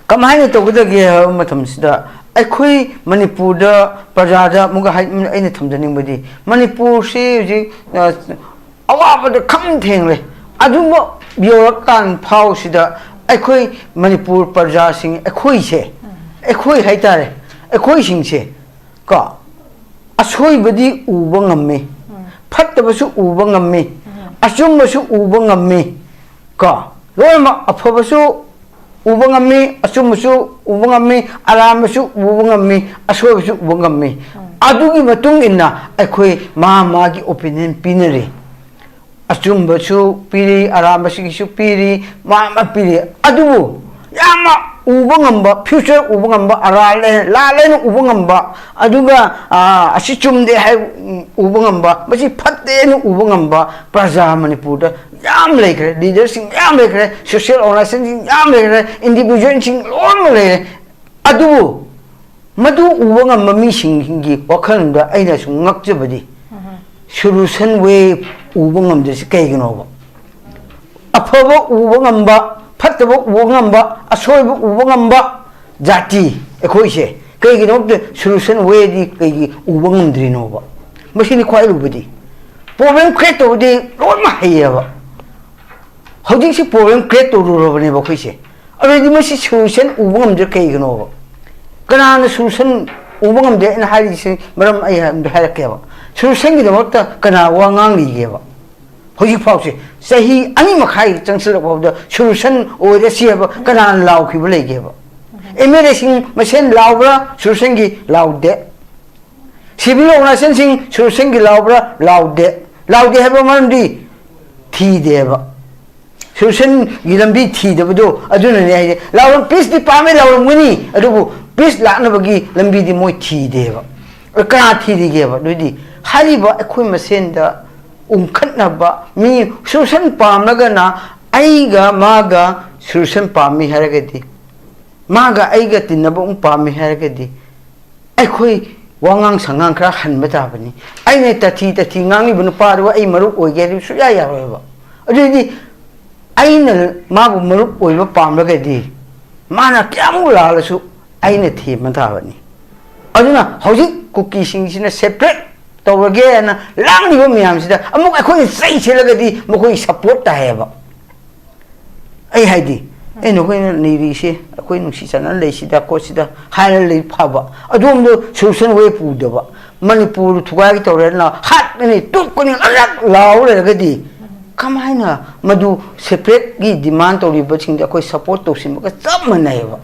ꯀꯃꯥꯏꯅ ꯇꯧꯒꯗꯒꯦ ꯍꯥꯏꯕ ꯃꯇꯝꯁꯤꯗ, ꯑꯩꯈꯣꯏ ꯃꯅꯤꯄꯨꯔꯗ ꯄ꯭ꯔꯖꯥꯗ ꯑꯃꯨꯛꯀ ꯍꯥꯏ-, ꯑꯩꯅ ꯊꯝꯖꯅꯤꯡꯕꯗꯤ, ꯃꯅꯤꯄꯨꯔꯁꯤ ꯍꯧꯖꯤꯛ, ꯑ, ꯑꯋꯥꯕꯗ ꯈꯝ ꯊꯦꯡꯂꯦ꯫ ꯑꯗꯨꯝꯕ ꯌꯧꯔꯀꯥꯟ ꯐꯥꯎꯁꯤꯗ ꯑꯩꯈꯣꯏ ꯃꯅꯤꯄꯨꯔ ꯄ꯭ꯔꯖꯥꯁꯤꯡ, ꯑꯩꯈꯣꯏꯁꯦ, ꯑꯩꯈꯣꯏ ꯍꯥꯏꯇꯥꯔꯦ, ꯑꯩꯈꯣꯏꯁꯤꯡꯁꯦ ꯀꯣ, ꯑꯁꯣꯏꯕꯗꯤ ꯎꯕ ꯉꯝꯃꯤ, ꯐꯠꯇꯕꯁꯨ ꯎꯕ ꯉꯝꯃꯤ, ꯑꯆꯨꯝꯕꯁꯨ ꯎꯕ ꯉꯝꯃꯤ ꯀꯣ, ꯂꯣꯏꯅꯃꯛ꯫ ꯑꯐꯕꯁꯨ ꯎꯕ ꯉꯝꯃꯤ, ꯑꯆꯨꯝꯕꯁꯨ ꯎꯕ ꯉꯝꯃꯤ, ꯑꯔꯥꯟꯕꯁꯨ ꯎꯕ ꯉꯝꯃꯤ, ꯑꯁꯣꯏꯕꯁꯨ ꯎꯕ ꯉꯝꯃꯤ꯫ ꯑꯗꯨꯒꯤ ꯃꯇꯨꯡ ꯏꯟꯅ ꯑꯩꯈꯣꯏ ꯃꯥ ꯃꯥꯒꯤ ꯑꯣꯄꯤꯅꯤꯌꯟ ꯄꯤꯅꯔꯤ꯫ ꯑꯆꯨꯝꯕꯁꯨ ꯄꯤꯔꯤ, ꯑꯔꯥꯟꯕꯁꯤꯒꯤꯁꯨ ꯄꯤꯔꯤ, ꯃꯥ ꯑꯃ ꯄꯤꯔꯤ꯫ ꯑꯗꯨꯕꯨ ꯌꯥꯝꯅ ꯎꯕ ꯉꯝꯕ, ꯐ꯭ꯌꯨꯆꯔ ꯎꯕ ꯉꯝꯕ, ꯑꯔꯥꯜꯂꯦ ꯂꯥꯜꯂꯦꯅ ꯎꯕ ꯉꯝꯕ, ꯑꯗꯨꯒ ꯑꯥ, ꯑꯁꯤ ꯆꯨꯝꯗꯦ ꯍꯥꯏ ꯎꯕ ꯉꯝꯕ, ꯃꯁꯤ ꯐꯠꯇꯦꯅ ꯎꯕ ꯉꯝꯕ ꯄ꯭ꯔꯖꯥ ꯃꯅꯤꯄꯨꯔꯗ ꯌꯥꯝ ꯂꯩꯈ꯭ꯔꯦ, ꯂꯤꯗꯔꯁꯤꯡ ꯌꯥꯝ ꯂꯩꯈ꯭ꯔꯦ, ꯁꯣꯁꯤꯌꯦꯜ ꯑꯣꯔꯒꯅꯥꯏꯖꯦꯁꯟꯁꯤꯡ ꯌꯥꯝ ꯂꯩꯈ꯭ꯔꯦ, ꯏꯟꯗꯤꯚꯤꯖꯨꯋꯦꯜꯁꯤꯡ ꯂꯣꯏꯅꯃꯛ ꯂꯩꯔꯦ꯫ ꯑꯗꯨꯕꯨ ꯃꯗꯨ ꯎꯕ ꯉꯝꯕ ꯃꯤꯁꯤꯡꯒꯤ ꯋꯥꯈꯜꯗ ꯑꯩꯅ ꯁꯨꯝ ꯉꯛꯆꯕꯗꯤ, ꯁꯣꯂꯨꯁꯟ ꯋꯦ ꯎꯕ ꯉꯝꯗ꯭ꯔꯤꯁꯤ ꯀꯩꯒꯤꯅꯣꯕ? ꯑꯐꯕ ꯎꯕ ꯉꯝꯕ, ꯐꯠꯇꯕ ꯎꯕ ꯉꯝꯕ, ꯑꯁꯣꯏꯕ ꯎꯕ ꯉꯝꯕ ꯖꯥꯇꯤ ꯑꯩꯈꯣꯏꯁꯦ ꯀꯩꯒꯤꯅꯣ? ꯁꯣꯂꯨꯁꯟ ꯋꯦꯗꯤ ꯀꯩꯒꯤ ꯎꯕ ꯉꯝꯗ꯭ꯔꯤꯅꯣꯕ? ꯃꯁꯤꯅꯤ ꯈ꯭ꯋꯥꯏ ꯂꯨꯕꯗꯤ꯫ ꯄ꯭ꯔꯣꯕ꯭ꯂꯦꯝ ꯀ꯭ꯔꯤꯌꯦꯠ ꯇꯧꯕꯗꯤ ꯂꯣꯏꯅꯃꯛ ꯍꯩꯌꯦꯕ꯫ ꯍꯧꯖꯤꯛꯁꯤ ꯄ꯭ꯔꯣꯕ꯭ꯂꯦꯝ ꯀ꯭ꯔꯤꯌꯦꯠ ꯇꯧꯔꯨꯔꯕꯅꯦꯕ ꯑꯩꯈꯣꯏꯁꯦ꯫ ꯑꯗꯨꯗꯤ ꯃꯁꯤ ꯁꯣꯂꯨꯁꯟ ꯎꯕ ꯉꯝꯗ꯭ꯔꯦ ꯀꯩꯒꯤꯅꯣꯕ? ꯀꯅꯥꯅ ꯁꯣꯂꯨꯁꯟ ꯎꯕ ꯉꯝꯗꯦ? ꯑꯩꯅ ꯍꯥꯏꯔꯤꯁꯤ ꯃꯔꯝ ꯑꯩ ꯑꯝꯇ ꯍꯥꯏꯔꯛꯀꯦꯕ꯫ ꯁꯣꯂꯨꯁꯟꯒꯤꯗꯃꯛꯇ ꯀꯅꯥ ꯋꯥ ꯉꯥꯡꯂꯤꯒꯦꯕ? ꯍꯧꯖꯤꯛ ꯐꯥꯎꯁꯦ ꯆꯍꯤ ꯑꯅꯤ ꯃꯈꯥꯏ ꯆꯪꯁꯤꯜꯂꯛ ꯐꯥꯎꯗ ꯁꯣꯂꯨꯁꯟ ꯑꯣꯏꯔꯁꯤ ꯍꯥꯏꯕ ꯀꯅꯥꯅ ꯂꯥꯎꯈꯤꯕ ꯂꯩꯒꯦꯕ? ꯑꯦꯝ ꯑꯦꯜ ꯑꯦꯁꯤꯡ ꯃꯁꯦꯟ ꯂꯥꯎꯕ꯭ꯔꯥ ꯁꯣꯂꯨꯁꯟꯒꯤ? ꯂꯥꯎꯗꯦ꯫ ꯁꯤꯚꯤꯜ ꯑꯣꯔꯒꯅꯥꯏꯖꯦꯁꯟꯁꯤꯡ ꯁꯣꯂꯨꯁꯟꯒꯤ ꯂꯥꯎꯕ꯭ꯔꯥ? ꯂꯥꯎꯗꯦ꯫ ꯂꯥꯎꯗꯦ ꯍꯥꯏꯕ ꯃꯔꯝꯗꯤ ꯊꯤꯗꯦꯕ꯫ ꯁꯣꯂꯨꯁꯟꯒꯤ ꯂꯝꯕꯤ ꯊꯤꯗꯕꯗꯣ ꯑꯗꯨꯅꯅꯦ ꯍꯥꯏꯁꯦ꯫ ꯂꯥꯎꯔꯝ-, ꯄꯤꯁꯇꯤ ꯄꯥꯝꯃꯦ, ꯂꯥꯎꯔꯝꯒꯅꯤ, ꯑꯗꯨꯕꯨ ꯄꯤꯁ ꯂꯥꯛꯅꯕꯒꯤ ꯂꯝꯕꯤꯗꯤ ꯃꯣꯏ ꯊꯤꯗꯦꯕ꯫ ꯑꯗꯨ ꯀꯅꯥ ꯊꯤꯔꯤꯒꯦꯕ? ꯑꯗꯨꯗꯤ ꯍꯥꯏꯔꯤꯕ ꯑꯩꯈꯣꯏ ꯃꯁꯦꯟꯗ ꯎꯪꯈꯠꯅꯕ ꯃꯤ ꯁꯣꯂꯨꯁꯟ ꯄꯥꯝꯂꯒꯅ ꯑꯩꯒ ꯃꯥꯒ ꯁꯣꯂꯨꯁꯟ ꯄꯥꯝꯃꯤ ꯍꯥꯏꯔꯒꯗꯤ, ꯃꯥꯒ ꯑꯩꯒ ꯇꯤꯟꯅꯕ ꯑꯃꯨꯛ ꯄꯥꯝꯃꯤ ꯍꯥꯏꯔꯒꯗꯤ, ꯑꯩꯈꯣꯏ ꯋꯥꯉꯥꯡ ꯁꯉꯥꯡ ꯈꯔ ꯍꯟꯕ ꯇꯥꯕꯅꯤ꯫ ꯑꯩꯅ ꯇꯊꯤ ꯇꯊꯤ ꯉꯥꯡꯉꯤꯕ ꯅꯨꯄꯥꯗꯨꯒ ꯑꯩ ꯃꯔꯨꯞ ꯑꯣꯏꯒꯦ ꯍꯥꯏꯗꯨ ꯁꯨꯡꯌꯥ ꯌꯥꯔꯣꯏꯕ꯫ ꯑꯗꯨꯗꯤ ꯑꯩꯅ ꯃꯥꯕꯨ ꯃꯔꯨꯞ ꯑꯣꯏꯕ ꯄꯥꯝꯂꯒꯗꯤ ꯃꯥꯅ ꯀꯌꯥꯃꯨꯛ ꯂꯥꯜꯂꯁꯨ ꯑꯩꯅ ꯊꯦꯝꯕ ꯇꯥꯕꯅꯤ꯫ ꯑꯗꯨꯅ ꯍꯧꯖꯤꯛ ꯀꯨꯀꯤꯁꯤꯡꯁꯤꯅ ꯁꯦꯄꯔꯦꯠ ꯇꯧꯔꯒꯦꯅ ꯂꯥꯡꯂꯤꯕ ꯃꯌꯥꯝꯁꯤꯗ ꯑꯃꯨꯛ ꯑꯩꯈꯣꯏꯅ ꯆꯩ ꯁꯤꯜꯂꯒꯗꯤ ꯃꯈꯣꯏ ꯁꯞꯄꯣꯔꯠ ꯇꯥꯏꯌꯦꯕ꯫ ꯑꯩ ꯍꯥꯏꯗꯤ, ꯑꯦ, ꯅꯈꯣꯏꯅ ꯅꯤꯔꯤꯁꯦ, ꯑꯩꯈꯣꯏ ꯅꯨꯡꯁꯤ ꯆꯥꯟꯅꯅ ꯂꯩꯁꯤꯗ ꯈꯣꯠꯁꯤꯗ ꯍꯥꯏꯔ ꯂꯩ ꯐꯕ, ꯑꯗꯣꯝꯗꯣ ꯁꯣꯂꯨꯁꯟ ꯋꯦ ꯄꯨꯗꯕ, ꯃꯅꯤꯄꯨꯔ ꯊꯨꯒꯥꯏꯒꯦ ꯇꯧꯔꯦꯅ ꯍꯥꯠꯀꯅꯤ ꯇꯨꯞꯀꯅꯤ ꯑꯔꯛ ꯂꯥꯎ ꯂꯩꯔꯒꯗꯤ ꯀꯃꯥꯏꯅ ꯃꯗꯨ ꯁꯦꯄꯔꯦꯠꯀꯤ ꯗꯤꯃꯥꯟ ꯇꯧꯔꯤꯕꯁꯤꯡꯗ ꯑꯩꯈꯣꯏ ꯁꯞꯄꯣꯔꯠ ꯇꯧꯁꯤꯟꯕꯒ ꯆꯞ ꯃꯥꯟꯅꯩꯌꯦꯕ?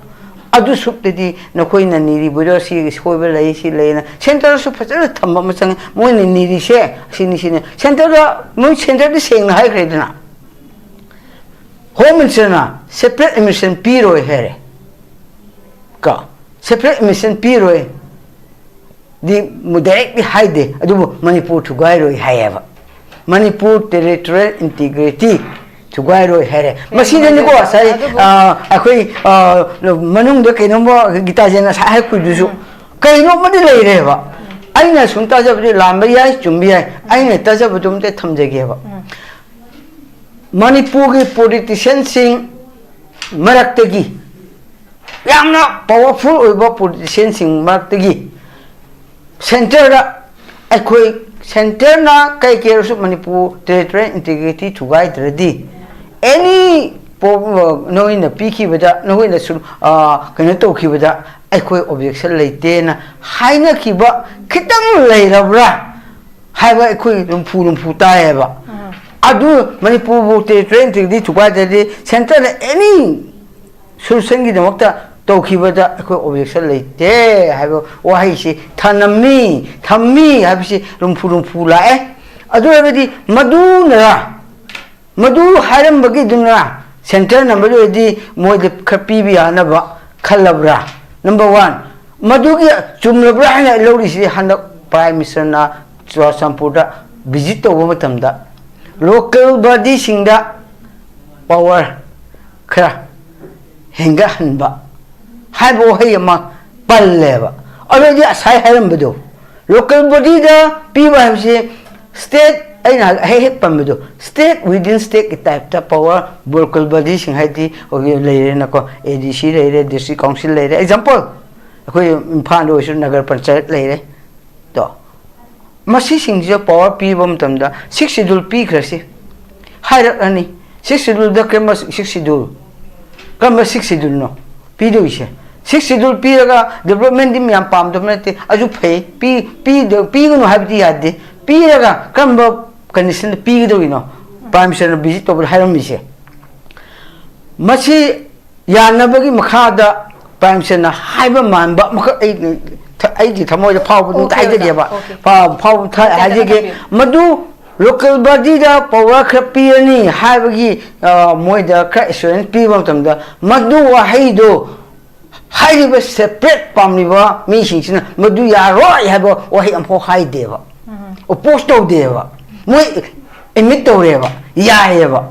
ꯑꯗꯨ ꯁꯨꯞꯇꯗꯤ ꯅꯈꯣꯏꯅ ꯅꯤꯔꯤꯕꯗꯣ ꯁꯤ ꯁꯣꯏꯕ ꯂꯩ, ꯁꯤ ꯂꯩꯅ ꯁꯦꯟꯇꯔꯁꯨ ꯐꯖꯅ ꯊꯝꯕ ꯑꯃ ꯆꯪꯉꯦ꯫ ꯃꯣꯏꯅ ꯅꯤꯔꯤꯁꯦ ꯁꯤꯅꯤ, ꯁꯤꯅꯤ꯫ ꯁꯦꯟꯇꯔꯗ, ꯃꯣꯏ ꯁꯦꯟꯇꯔꯗꯤ ꯁꯦꯡꯅ ꯍꯥꯏꯈ꯭ꯔꯦꯗꯅ, ꯍꯣꯝ ꯃꯤꯅꯤꯁꯇꯔꯅ ꯁꯦꯄꯔꯦꯠ ꯑꯦꯗꯃꯤꯅꯤꯁꯇ꯭ꯔꯦꯁꯟ ꯄꯤꯔꯣꯏ ꯍꯥꯏꯔꯦ꯫ ꯀꯣ, ꯁꯦꯄꯔꯦꯠ ꯑꯦꯗꯃꯤꯅꯤꯁꯇ꯭ꯔꯦꯁꯟ ꯄꯤꯔꯣꯏ ꯗꯤ ꯗꯥꯏꯔꯦꯛꯂꯤ ꯍꯥꯏꯗꯦ, ꯑꯗꯨꯕꯨ ꯃꯅꯤꯄꯨꯔ ꯊꯨꯒꯥꯏꯔꯣꯏ ꯍꯥꯏꯌꯦꯕ꯫ ꯃꯅꯤꯄꯨꯔ ꯇꯦꯔꯤꯇꯣꯔꯤꯌꯦꯜ ꯏꯟꯇꯤꯒ꯭ꯔꯤꯇꯤ ꯊꯨꯒꯥꯏꯔꯣꯏ ꯍꯥꯏꯔꯦ꯫ ꯃꯁꯤꯗꯅꯤꯀꯣ ꯉꯁꯥꯏ, ꯑꯗꯨꯕꯨ ꯑ, ꯑꯩꯈꯣꯏ, ꯑ, ꯃꯅꯨꯡꯗ ꯀꯩꯅꯣꯝꯃ ꯒꯤꯇꯥꯖꯦꯟ ꯉꯁꯥꯏ ꯍꯥꯏꯔꯛꯄꯗꯨꯁꯨ ꯀꯩꯅꯣꯝꯃꯗꯤ ꯂꯩꯔꯦꯕ꯫ ꯑꯩꯅ ꯁꯨꯝ ꯇꯥꯖꯕꯗꯤ ꯂꯥꯟꯕ ꯌꯥꯏ, ꯆꯨꯝꯕ ꯌꯥꯏ, ꯑꯩꯅ ꯇꯥꯖꯕꯗꯨ ꯑꯝꯇ ꯊꯝꯖꯒꯦꯕ꯫ ꯃꯅꯤꯄꯨꯔꯒꯤ ꯄꯣꯂꯤꯇꯤꯁꯤꯌꯥꯟꯁꯤꯡ ꯃꯔꯛꯇꯒꯤ, ꯌꯥꯝꯅ ꯄꯥꯋꯔꯐꯨꯜ ꯑꯣꯏꯕ ꯄꯣꯂꯤꯇꯤꯁꯤꯌꯥꯟꯁꯤꯡ ꯃꯔꯛꯇꯒꯤ ꯁꯦꯟꯇꯔꯗ, ꯑꯩꯈꯣꯏ ꯁꯦꯟꯇꯔꯅ ꯀꯩ ꯀꯩ ꯑꯣꯏꯔꯁꯨ ꯃꯅꯤꯄꯨꯔ ꯇꯦꯔꯤꯇꯣꯔꯤꯌꯦꯜ ꯏꯟꯇꯤꯒ꯭ꯔꯤꯇꯤ ꯊꯨꯒꯥꯏꯗ꯭ꯔꯗꯤ, ꯑꯦꯅꯤ ꯅꯈꯣꯏꯅ ꯄꯤꯈꯤꯕꯗ, ꯅꯈꯣꯏꯅ ꯁꯨ-, ꯑ, ꯀꯩꯅꯣ ꯇꯧꯈꯤꯕꯗ ꯑꯩꯈꯣꯏ ꯑꯣꯕꯖꯦꯛꯁꯟ ꯂꯩꯇꯦꯅ ꯍꯥꯏꯅꯈꯤꯕ ꯈꯤꯇꯪ ꯂꯩꯔꯕ꯭ꯔꯥ ꯍꯥꯏꯕ ꯑꯩꯈꯣꯏ ꯂꯨꯝꯐꯨ ꯂꯨꯝꯐꯨ ꯇꯥꯏꯌꯦꯕ꯫ ꯑꯗꯨ ꯃꯅꯤꯄꯨꯔꯕꯨ ꯇꯦꯔꯤꯇꯣꯔꯤꯌꯦꯜ ꯏꯟꯇꯤꯒ꯭ꯔꯤꯇꯤ ꯊꯨꯒꯥꯏꯗ꯭ꯔꯗꯤ ꯁꯦꯟꯇꯔꯅ ꯑꯦꯅꯤ ꯁꯣꯂꯨꯁꯟꯒꯤꯗꯃꯛꯇ ꯇꯧꯈꯤꯕꯗ ꯑꯩꯈꯣꯏ ꯑꯣꯕꯖꯦꯛꯁꯟ ꯂꯩꯇꯦ ꯍꯥꯏꯕ ꯋꯥꯍꯩꯁꯤ ꯊꯅꯝꯃꯤ, ꯊꯝꯃꯤ ꯍꯥꯏꯕꯁꯤ ꯂꯨꯝꯐꯨ ꯂꯨꯝꯐꯨ ꯂꯥꯛꯑꯦ꯫ ꯑꯗꯨ ꯑꯣꯏꯔꯒꯗꯤ ꯃꯗꯨꯅꯔ, ꯃꯗꯨ ꯍꯥꯏꯔꯝꯕꯒꯤꯗꯨꯅ ꯁꯦꯟꯇꯔꯅ ꯃꯔꯨ ꯑꯣꯏꯔꯗꯤ ꯃꯣꯏꯗ ꯈꯔ ꯄꯤꯕ ꯌꯥꯅꯕ ꯈꯜꯂꯕ꯭ꯔꯥ? ꯅꯝꯕꯔ ꯋꯥꯟ, ꯃꯗꯨꯒꯤ ꯆꯨꯝꯂꯕ꯭ꯔꯥ ꯍꯥꯏꯅ ꯑꯩ ꯂꯧꯔꯤꯁꯤꯗꯤ ꯍꯟꯗꯛ ꯄ꯭ꯔꯥꯏꯝ ꯃꯤꯅꯤꯁꯇꯔꯅ ꯆꯨꯔꯥꯆꯥꯟꯄꯨꯔꯗ ꯚꯤꯖꯤꯠ ꯇꯧꯕ ꯃꯇꯝꯗ ꯂꯣꯀꯦꯜ ꯕꯣꯗꯤꯁꯤꯡꯗ ꯄꯥꯋꯔ ꯈꯔ ꯍꯦꯟꯒꯠꯍꯟꯕ ꯍꯥꯏꯕ ꯋꯥꯍꯩ ꯑꯃ ꯄꯜꯂꯦꯕ꯫ ꯑꯗꯨꯗꯤ ꯉꯁꯥꯏ ꯍꯥꯏꯔꯝꯕꯗꯣ, ꯂꯣꯀꯦꯜ ꯕꯣꯗꯤꯗ ꯄꯤꯕ ꯍꯥꯏꯕꯁꯦ ꯁ꯭ꯇꯦꯠ, ꯑꯩꯅ ꯍꯦꯛ ꯍꯦꯛ ꯄꯟꯕꯗꯣ, ꯁ꯭ꯇꯦꯠ ꯋꯤꯗꯤꯟ ꯁ꯭ꯇꯦꯠꯀꯤ ꯇꯥꯏꯞꯇ ꯄꯥꯋꯔ ꯂꯣꯀꯦꯜ ꯕꯣꯗꯤꯁꯤꯡ ꯍꯥꯏꯗꯤ ꯍꯧꯖꯤꯛ ꯂꯩꯔꯦꯅꯀꯣ, ꯑꯦ ꯗꯤ ꯁꯤ ꯂꯩꯔꯦ, ꯗꯤꯁꯇ꯭ꯔꯤꯛ ꯀꯥꯎꯟꯁꯤꯜ ꯂꯩꯔꯦ, ꯑꯦꯛꯖꯥꯝꯄꯜ ꯑꯩꯈꯣꯏ ꯏꯝꯐꯥꯜꯗ ꯑꯣꯏꯔꯁꯨ ꯅꯒꯔ ꯄꯟꯆꯥꯌꯠ ꯂꯩꯔꯦ꯫ ꯇꯣ, ꯃꯁꯤꯁꯤꯡꯁꯤꯗ ꯄꯋꯥꯔ ꯄꯤꯕ ꯃꯇꯝꯗ ꯁꯤꯛꯁ ꯁꯤꯗꯨꯜ ꯄꯤꯈ꯭ꯔꯁꯤ ꯍꯥꯏꯔꯛꯑꯅꯤ꯫ ꯁꯤꯛꯁ ꯁꯤꯗꯨꯜꯗ ꯀꯔꯝꯕ ꯁꯤꯛꯁ ꯁꯤꯗꯨꯜ, ꯀꯔꯝꯕ ꯁꯤꯛꯁ ꯁꯤꯗꯨꯜꯅꯣ ꯄꯤꯗꯣꯏꯁꯦ? ꯁꯤꯛꯁ ꯁꯤꯗꯨꯜ ꯄꯤꯔꯒ ꯗꯤꯕꯂꯞꯃꯦꯟꯗꯤ ꯃꯌꯥꯝ ꯄꯥꯝꯗꯕ ꯅꯠꯇꯦ, ꯑꯗꯨ ꯐꯩ, ꯄꯤ- ꯄꯤꯗ- ꯄꯤꯒꯅꯨ ꯍꯥꯏꯕꯗꯤ ꯌꯥꯗꯦ꯫ ꯄꯤꯔꯒ ꯀꯔꯝꯕ ꯀꯟꯗꯤꯁꯟꯗ ꯄꯤꯒꯗꯧꯔꯤꯅꯣ? ꯄ꯭ꯔꯥꯏꯝ ꯃꯤꯅꯤꯁꯇꯔꯅ ꯚꯤꯖꯤꯠ ꯇꯧꯕꯗ ꯍꯥꯏꯔꯝꯃꯤꯁꯦ, ꯃꯁꯤ ꯌꯥꯅꯕꯒꯤ ꯃꯈꯥꯗ ꯄ꯭ꯔꯥꯏꯝ ꯃꯤꯅꯤꯁꯇꯔꯅ ꯍꯥꯏꯕ ꯃꯥꯟꯕ ꯑꯃꯈꯛ ꯑꯩ, ꯑꯩꯒꯤ ꯊꯃꯣꯏꯗ ꯐꯥꯎꯕꯗꯨ ꯑꯝꯇ Okay, ꯑꯣꯖꯥ꯫ ꯍꯥꯏꯖꯒꯦꯕ꯫ Okay. ꯐꯥꯎ- ꯐꯥꯎꯕ ꯊ- ꯇꯦꯟꯇꯛꯅ ꯍꯥꯏꯖꯒꯦ꯫ ꯍꯥꯏꯕꯤꯌꯨ꯫ ꯃꯗꯨ ꯂꯣꯀꯦꯜ ꯕꯣꯗꯤꯗ ꯄꯋꯥꯔ ꯈꯔ ꯄꯤꯔꯅꯤ ꯍꯥꯏꯕꯒꯤ, ꯑ, ꯃꯣꯏꯗ ꯈꯔ ꯑꯦꯁꯨꯔꯦꯟꯁ ꯄꯤꯕ ꯃꯇꯝꯗ, ꯃꯗꯨ ꯋꯥꯍꯩꯗꯨ ꯍꯥꯏꯔꯤꯕ ꯁꯦꯄꯔꯦꯠ ꯄꯥꯝꯂꯤꯕ ꯃꯤꯁꯤꯡꯁꯤꯅ ꯃꯗꯨ ꯌꯥꯔꯣꯏ ꯍꯥꯏꯕ ꯋꯥꯍꯩ ꯑꯃꯐꯥꯎ ꯍꯥꯏꯗꯦꯕ, ꯑꯣꯄꯣꯁ ꯇꯧꯗꯦꯕ꯫ ꯃꯣꯏ ꯑꯦꯗꯃꯤꯠ ꯇꯧꯔꯦꯕ, ꯌꯥꯏꯌꯦꯕ꯫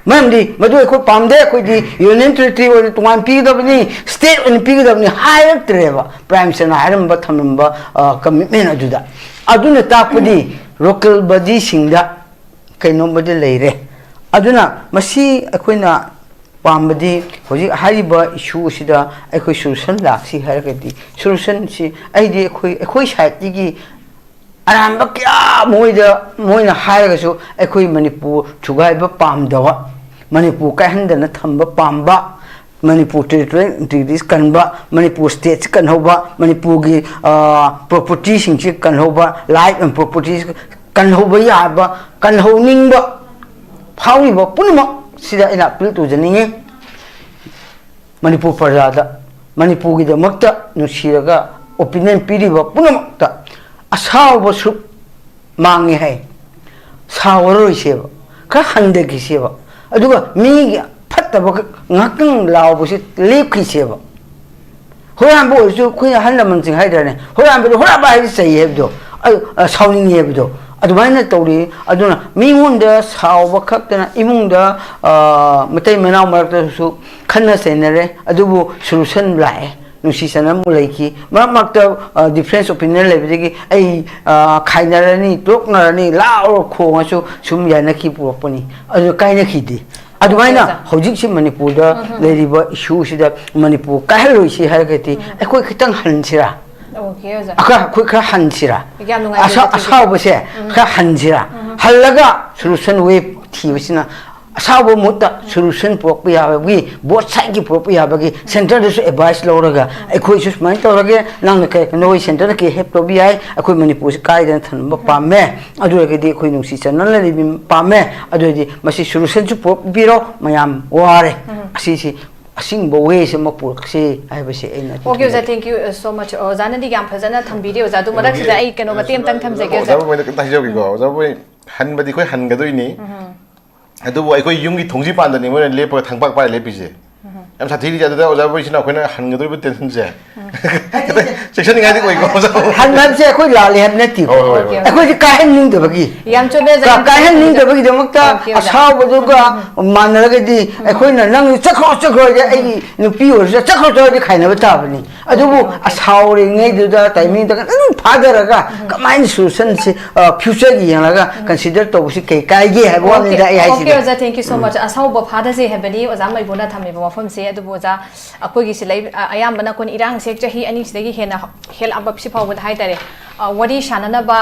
ꯃꯔꯝꯗꯤ ꯃꯗꯨ ꯑꯩꯈꯣꯏ ꯄꯥꯝꯗꯦ, ꯑꯩꯈꯣꯏꯗꯤ ꯌꯨꯅꯤꯌꯟ ꯇꯦꯔꯤꯇꯣꯔꯤ ꯑꯣꯏꯅ ꯇꯣꯉꯥꯟ ꯄꯤꯒꯗꯕꯅꯤ, ꯁ꯭ꯇꯦꯠ ꯑꯣꯏꯅ ꯄꯤꯒꯗꯕꯅꯤ ꯍꯥꯏꯔꯛꯇ꯭ꯔꯦꯕ ꯄ꯭ꯔꯥꯏꯝ ꯃꯤꯅꯤꯁꯇꯔꯅ ꯍꯥꯏꯔꯝꯕ, ꯊꯝꯂꯝꯕ, ꯑ, ꯀꯃꯤꯠꯃꯦꯟ ꯑꯗꯨꯗ꯫ ꯑꯗꯨꯅ ꯇꯥꯛꯄꯗꯤ ꯂꯣꯀꯦꯜ ꯕꯣꯗꯤꯁꯤꯡꯗ ꯀꯩꯅꯣꯝꯃꯗꯤ ꯂꯩꯔꯦ꯫ ꯑꯗꯨꯅ ꯃꯁꯤ ꯑꯩꯈꯣꯏꯅ ꯄꯥꯝꯕꯗꯤ ꯍꯧꯖꯤꯛ ꯍꯥꯏꯔꯤꯕ ꯏꯁꯨ ꯑꯁꯤꯗ ꯑꯩꯈꯣꯏ ꯁꯣꯂꯨꯁꯟ ꯂꯥꯛꯁꯤ ꯍꯥꯏꯔꯒꯗꯤ, ꯁꯣꯂꯨꯁꯟꯁꯤ ꯑꯩꯗꯤ ꯑꯩꯈꯣꯏ, ꯑꯩꯈꯣꯏ ꯁꯥꯏꯠꯇꯒꯤ ꯑꯔꯥꯟꯕ ꯀꯌꯥ ꯃꯣꯏꯗ, ꯃꯣꯏꯅ ꯍꯥꯏꯔꯒꯁꯨ ꯑꯩꯈꯣꯏ ꯃꯅꯤꯄꯨꯔ ꯊꯨꯒꯥꯏꯕ ꯄꯥꯝꯗꯕ, ꯃꯅꯤꯄꯨꯔ ꯀꯥꯏꯍꯟꯗꯅ ꯊꯝꯕ ꯄꯥꯝꯕ, ꯃꯅꯤꯄꯨꯔ ꯇꯦꯔꯤꯇꯣꯔꯤꯌꯦꯜ ꯏꯟꯇꯤꯒ꯭ꯔꯤꯇꯤꯁ ꯀꯟꯕ, ꯃꯅꯤꯄꯨꯔ ꯁ꯭ꯇꯦꯠꯁꯤ ꯀꯟꯍꯧꯕ, ꯃꯅꯤꯄꯨꯔꯒꯤ, ꯑ, ꯄ꯭ꯔꯣꯄꯔꯇꯤꯁꯤꯡꯁꯤ ꯀꯟꯍꯧꯕ, ꯂꯥꯏꯐ ꯑꯦꯟ ꯄ꯭ꯔꯣꯄꯔꯇꯤꯁ ꯀꯟꯍꯧꯕ ꯌꯥꯕ, ꯀꯟꯍꯧꯅꯤꯡꯕ ꯐꯥꯎꯔꯤꯕ ꯄꯨꯝꯅꯃꯛ ꯁꯤꯗ ꯑꯩꯅ ꯑꯄꯤꯜ ꯇꯧꯖꯅꯤꯡꯉꯤ꯫ ꯃꯅꯤꯄꯨꯔ ꯄ꯭ꯔꯖꯥꯗ, ꯃꯅꯤꯄꯨꯔꯒꯤꯗꯃꯛꯇ ꯅꯨꯡꯁꯤꯔꯒ ꯑꯣꯄꯤꯅꯤꯌꯟ ꯄꯤꯔꯤꯕ ꯄꯨꯝꯅꯃꯛꯇ ꯑꯁꯥꯎꯕ ꯁꯔꯨꯛ ꯃꯥꯡꯉꯦ ꯍꯥꯏ, ꯁꯥꯎꯔꯔꯣꯏꯁꯦꯕ, ꯈꯔ ꯍꯟꯊꯈꯤꯁꯦꯕ, ꯑꯗꯨꯒ ꯃꯤꯒꯤ ꯐꯠꯇꯕ ꯉꯥꯛꯇꯪ ꯂꯥꯎꯕꯁꯤ ꯂꯦꯞꯈꯤꯁꯦꯕ꯫ ꯍꯨꯔꯥꯟꯕ ꯑꯣꯏꯔꯁꯨ ꯑꯩꯈꯣꯏ ꯑꯍꯜ ꯂꯃꯟꯁꯤꯡ ꯍꯥꯏꯗ꯭ꯔꯅꯦ, "ꯍꯨꯔꯥꯟꯕꯗꯣ ꯍꯨꯔꯥꯟꯕ ꯍꯥꯏꯗꯤ ꯆꯩ" ꯍꯥꯏꯕꯗꯣ, ꯑꯗꯨ, ꯑ, ꯁꯥꯎꯅꯤꯡꯉꯦ ꯍꯥꯏꯕꯗꯣ ꯑꯗꯨꯃꯥꯏꯅ ꯇꯧꯔꯤ꯫ ꯑꯗꯨꯅ ꯃꯤꯉꯣꯟꯗ ꯁꯥꯎꯕ ꯈꯛꯇꯅ ꯏꯃꯨꯡꯗ, ꯑ, ꯃꯇꯩ ꯃꯅꯥꯎ ꯃꯔꯛꯇꯁꯨ ꯈꯠꯅ ꯆꯩꯅꯔꯦ, ꯑꯗꯨꯕꯨ ꯁꯣꯂꯨꯁꯟ ꯂꯥꯛꯑꯦ꯫ ꯅꯨꯡꯁꯤ ꯆꯥꯟꯅꯕ ꯂꯩꯈꯤ꯫ ꯃꯔꯛ ꯃꯔꯛꯇ, ꯑ, ꯗꯤꯐ꯭ꯔꯦꯟꯁ ꯑꯣꯄꯤꯅꯤꯌꯟ ꯂꯩꯕꯗꯒꯤ ꯑꯩ, ꯑ, ꯈꯥꯏꯅꯔꯅꯤ, ꯇꯣꯛꯅꯔꯅꯤ, ꯂꯥꯎꯔ ꯈꯣꯡꯉꯁꯨ ꯁꯨꯝ ꯌꯥꯅꯈꯤ ꯄꯨꯔꯛꯄꯅꯤ꯫ ꯑꯗꯨ ꯀꯥꯏꯅꯈꯤꯗꯦ꯫ ꯑꯗꯨꯃꯥꯏꯅ Okay, sir. ꯍꯧꯖꯤꯛꯁꯤ ꯃꯅꯤꯄꯨꯔꯗ ꯎꯝ, ꯎꯝ, ꯎꯝ꯫ ꯂꯩꯔꯤꯕ ꯏꯁꯨꯁꯤꯗ ꯃꯅꯤꯄꯨꯔ ꯀꯥꯏꯍꯜꯂꯣꯏꯁꯤ ꯍꯥꯏꯔꯒꯗꯤ ꯎꯝ꯫ ꯑꯩꯈꯣꯏ ꯈꯤꯇꯪ ꯍꯟꯁꯤꯔꯥ? Okay, ꯑꯣꯖꯥ. ꯑꯩꯈꯣꯏ ꯑꯩꯈꯣꯏ ꯈꯔ ꯍꯟꯁꯤꯔꯥ? ꯌꯥꯝ ꯅꯨꯡꯉꯥꯏꯖꯔꯦ, ꯑꯁꯥ- ꯑꯗꯨꯗꯤ꯫ ꯑꯁꯥꯎꯕꯁꯦ ꯈꯔ ꯍꯟꯁꯤꯔꯥ? ꯍꯜꯂꯒ solution way ꯊꯤꯕꯁꯤꯅ ꯑꯁꯥꯎꯕ ꯃꯍꯨꯠꯇ solution ꯄꯨꯔꯛꯄ ꯌꯥꯕꯒꯤ, both sideꯀꯤ ꯄꯨꯔꯛꯄ ꯌꯥꯕꯒꯤ, centreꯗꯁꯨ advice ꯂꯧꯔꯒ ꯑꯩꯈꯣꯏꯁꯨ ꯁꯨꯃꯥꯏꯅ ꯇꯧꯔꯒꯦ, ꯅꯪꯅ ꯀꯩ ꯅꯈꯣꯏ centreꯗ ꯀꯩ help ꯇꯧꯕ ꯌꯥꯏ, ꯑꯩꯈꯣꯏ ꯃꯅꯤꯄꯨꯔꯁꯤ ꯀꯥꯏꯗꯅ ꯊꯝꯕ ꯄꯥꯝꯃꯦ, ꯑꯗꯨ ꯑꯣꯏꯔꯒꯗꯤ ꯑꯩꯈꯣꯏ ꯅꯨꯡꯁꯤ ꯆꯥꯟꯅꯅ ꯂꯩꯕ ꯄꯥꯝꯃꯦ, ꯑꯗꯨ ꯑꯣꯏꯔꯗꯤ ꯃꯁꯤ solutionꯁꯨ ꯄꯨꯔꯛꯄꯤꯔꯣ, ꯃꯌꯥꯝ ꯋꯥꯔꯦ, ꯑꯁꯤꯁꯤ ꯑꯁꯤꯒꯨꯝꯕ ways ꯑꯃ ꯄꯨꯔꯛꯁꯤ ꯍꯥꯏꯕꯁꯦ ꯑꯩꯅ ꯑꯗꯨꯝ Okay, ꯑꯣꯖꯥ, ꯊꯝꯖꯒꯦ꯫ Thank you so much. ꯑꯣꯖꯥꯅꯗꯤ ꯌꯥꯝ ꯐꯖꯅ ꯊꯝꯕꯤꯔꯦ, ꯑꯣꯖꯥ꯫ ꯑꯗꯨ ꯃꯔꯛꯁꯤꯗ ꯑꯩ ꯀꯩꯅꯣ ꯃꯇꯦꯛ ꯑꯃꯇꯪ ꯊꯝꯖꯒꯦ, ꯑꯣꯖꯥ꯫ ꯑꯣꯖꯥꯕꯨ ꯃꯣꯏꯗ ꯈꯤꯇꯪ ꯍꯥꯏꯖꯍꯧꯒꯦꯀꯣ꯫ ꯑꯣꯖꯥꯕꯨ ꯍꯟꯕꯗꯤ ꯑꯩꯈꯣꯏ ꯍꯟꯒꯗꯣꯏꯅꯤ, ꯑꯗꯨꯕꯨ ꯑꯩꯈꯣꯏ ꯌꯨꯝꯒꯤ ꯊꯣꯡꯖꯤ ꯄꯥꯟꯗꯅꯤ ꯃꯣꯏꯅ ꯂꯦꯞꯄꯒ ꯊꯪꯄꯥꯛ ꯄꯥꯏꯔ ꯂꯦꯞꯄꯤꯁꯦ꯫ ꯌꯥꯝ ꯁꯥꯊꯤꯔꯤꯁꯦ꯫ ꯑꯗꯨꯗ ꯑꯣꯖꯥꯕꯨ ꯁꯤꯅ ꯑꯩꯈꯣꯏꯅ ꯍꯟꯒꯗꯧꯔꯤꯕ tensionꯁꯦ ꯈꯤꯇꯪ ꯆꯦꯛꯁꯤꯟꯅꯤꯡꯉꯥꯏꯗꯤ ꯑꯣꯏꯀꯣ, ꯑꯣꯖꯥꯕꯨ꯫ ꯍꯟꯕ ꯍꯥꯏꯕꯁꯦ ꯑꯩꯈꯣꯏ ꯂꯥꯜꯂꯦ ꯍꯥꯏꯕ ꯅꯠꯇꯦꯀꯣ꯫ ꯍꯣꯏ, ꯍꯣꯏ, ꯍꯣꯏ꯫ ꯑꯩꯈꯣꯏꯗꯤ ꯀꯥꯏꯍꯟꯅꯤꯡꯗꯕꯒꯤ, ꯌꯥꯝ ꯆꯨꯝꯃꯦ, ꯑꯣꯖꯥ, ꯀꯥ- ꯌꯥꯝ ꯆꯨꯝꯃꯦ꯫ ꯀꯥꯏꯍꯟꯅꯤꯡꯗꯕꯒꯤꯗꯃꯛꯇ Okay, ꯑꯣꯖꯥ꯫ ꯑꯁꯥꯎꯕꯗꯨꯒ ꯃꯥꯟꯅꯔꯒꯗꯤ ꯑꯩꯈꯣꯏꯅ ꯅꯪ ꯆꯠꯈ꯭ꯔꯣ ꯆꯠꯈ꯭ꯔꯣ ꯍꯥꯏꯗꯤ ꯑꯩꯒꯤ ꯅꯨꯄꯤ ꯑꯣꯏꯔꯁꯨ ꯆꯠꯈ꯭ꯔꯣ ꯆꯠꯈ꯭ꯔꯣ ꯍꯥꯏꯗꯤ ꯈꯥꯏꯅꯕ ꯇꯥꯕꯅꯤ꯫ ꯑꯗꯨꯕꯨ ꯑꯁꯥꯎꯔꯤꯉꯩꯗꯨꯗ timingꯗ ꯑꯗꯨꯝ ꯐꯥꯊꯔꯒ ꯀꯃꯥꯏꯅ solutionꯁꯦ futureꯒꯤ ꯌꯦꯡꯂꯒ consider ꯇꯧꯕꯁꯤ ꯀꯩ ꯀꯥꯏꯒꯦ ꯍꯥꯏꯕ ꯋꯥꯅꯤꯗ ꯑꯩ Okay, ꯍꯥꯏꯁꯤꯗꯤ꯫ okay, ꯑꯣꯖꯥ, thank you so much. ꯑꯁꯥꯎꯕ ꯐꯥꯗꯁꯦ ꯍꯥꯏꯕꯅꯤ ꯑꯣꯖꯥ ꯃꯩꯕꯨꯅ ꯊꯝꯃꯤꯕ ꯋꯥꯐꯝꯁꯦ꯫ ꯑꯗꯨꯕꯨ ꯑꯣꯖꯥ, ꯑꯩꯈꯣꯏꯒꯤ ꯁꯤ ꯂꯩ-, ꯑ, ꯑꯌꯥꯝꯕꯅ ꯑꯩꯈꯣꯏꯅ ꯏꯔꯥꯡꯁꯦ ꯆꯍꯤ ꯑꯅꯤꯁꯤꯗꯒꯤ ꯍꯦꯟꯅ ꯍꯦꯜꯂꯛꯑꯕ ꯁꯤ ꯐꯥꯎꯕꯗ ꯍꯥꯏꯇꯥꯔꯦ, ꯑ, ꯋꯥꯔꯤ ꯁꯥꯟꯅꯅꯕ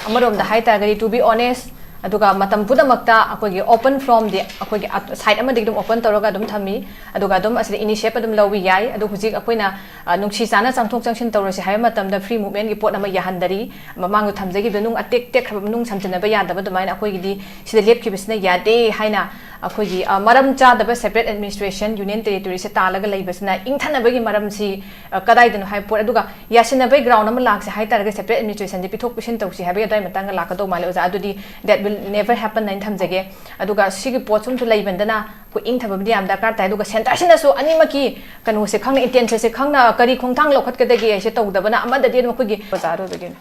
ꯑꯃꯔꯣꯝꯗ ꯍꯥꯏꯇꯥꯔꯒꯗꯤ, to be honest, ꯑꯗꯨꯒ ꯃꯇꯝ ꯄꯨꯝꯅꯃꯛꯇ ꯑꯩꯈꯣꯏꯒꯤ open from the, ꯑꯩꯈꯣꯏꯒꯤ ꯑ-, side ꯑꯃꯗꯒꯤ ꯑꯗꯨꯝ open ꯇꯧꯔꯒ ꯑꯗꯨꯝ ꯊꯝꯃꯤ꯫ ꯑꯗꯨꯒ ꯑꯗꯨꯝ ꯑꯁꯤꯗ initiative ꯑꯗꯨꯝ ꯂꯧꯕ ꯌꯥꯏ꯫ ꯑꯗꯨ ꯍꯧꯖꯤꯛ ꯑꯩꯈꯣꯏꯅ, ꯑ, ꯅꯨꯡꯁꯤ ꯆꯥꯟꯅ ꯆꯪꯊꯣꯛ ꯆꯪꯁꯤꯟ ꯇꯧꯔꯁꯤ ꯍꯥꯏꯕ ꯃꯇꯝꯗ free movementꯀꯤ ꯄꯣꯠ ꯑꯃ ꯌꯥꯍꯟꯗꯔꯤ꯫ ꯃꯃꯥꯡꯗ ꯊꯝꯖꯈꯤꯕ ꯅꯨꯡ ꯑꯇꯦꯛ ꯇꯦꯛꯈ꯭ꯔꯕ ꯅꯨꯡ ꯁꯝꯖꯤꯟꯅꯕ ꯌꯥꯗꯕ ꯑꯗꯨꯃꯥꯏꯅ ꯑꯩꯈꯣꯏꯒꯤꯗꯤ ꯁꯤꯗ ꯂꯦꯞꯈꯤꯕꯁꯤꯅ ꯌꯥꯗꯦ ꯍꯥꯏꯅ ꯑꯩꯈꯣꯏꯒꯤ, ꯑ, ꯃꯔꯝ ꯆꯥꯗꯕ separate administration, union territoryꯁꯦ ꯇꯥꯜꯂꯒ ꯂꯩꯕꯁꯤꯅ ꯏꯪꯊꯅꯕꯒꯤ ꯃꯔꯝꯁꯤ, ꯑ, ꯀꯗꯥꯏꯗꯅꯣ ꯍꯥꯏꯕ ꯄꯣꯠ, ꯑꯗꯨꯒ ꯌꯥꯁꯤꯟꯅꯕꯒꯤ ground ꯑꯃ ꯂꯥꯛꯁꯦ ꯍꯥꯏꯇꯥꯔꯒꯗꯤ separate administrationꯗꯤ ꯄꯤꯊꯣꯛ ꯄꯤꯁꯤꯟ ꯇꯧꯁꯤ ꯍꯥꯏꯕꯒꯤ ꯑꯗꯨꯋꯥꯏ ꯃꯇꯥꯡꯗ ꯂꯥꯛꯀꯗꯧ ꯃꯥꯜꯂꯦ ꯑꯣꯖꯥ꯫ ꯑꯗꯨꯗꯤ that will never happen ꯍꯥꯏꯅ ꯊꯝꯖꯒꯦ꯫ ꯑꯗꯨꯒ ꯁꯤꯒꯤ ꯄꯣꯠ ꯁꯨꯝꯁꯨ ꯂꯩꯃꯟꯗꯅ ꯑꯩꯈꯣꯏ ꯏꯪꯊꯕ ꯑꯃꯗꯤ ꯌꯥꯝ ꯗꯔꯀꯥꯔ ꯇꯥꯏ꯫ ꯑꯗꯨꯒ centreꯁꯤꯅꯁꯨ ꯑꯅꯤꯃꯛꯀꯤ ꯀꯩꯅꯣꯁꯦ ꯈꯪꯅ, intentionꯁꯦ ꯈꯪꯅ ꯀꯔꯤ ꯈꯣꯡꯊꯥꯡ ꯂꯧꯈꯠꯀꯗꯒꯦ ꯍꯥꯏꯁꯦ ꯇꯧꯗꯕꯅ ꯑꯃꯗꯗꯤ ꯑꯗꯨꯝ ꯑꯩꯈꯣꯏꯒꯤ ꯑꯣꯖꯥ ꯑꯔꯣꯏꯕꯒꯤꯅ꯫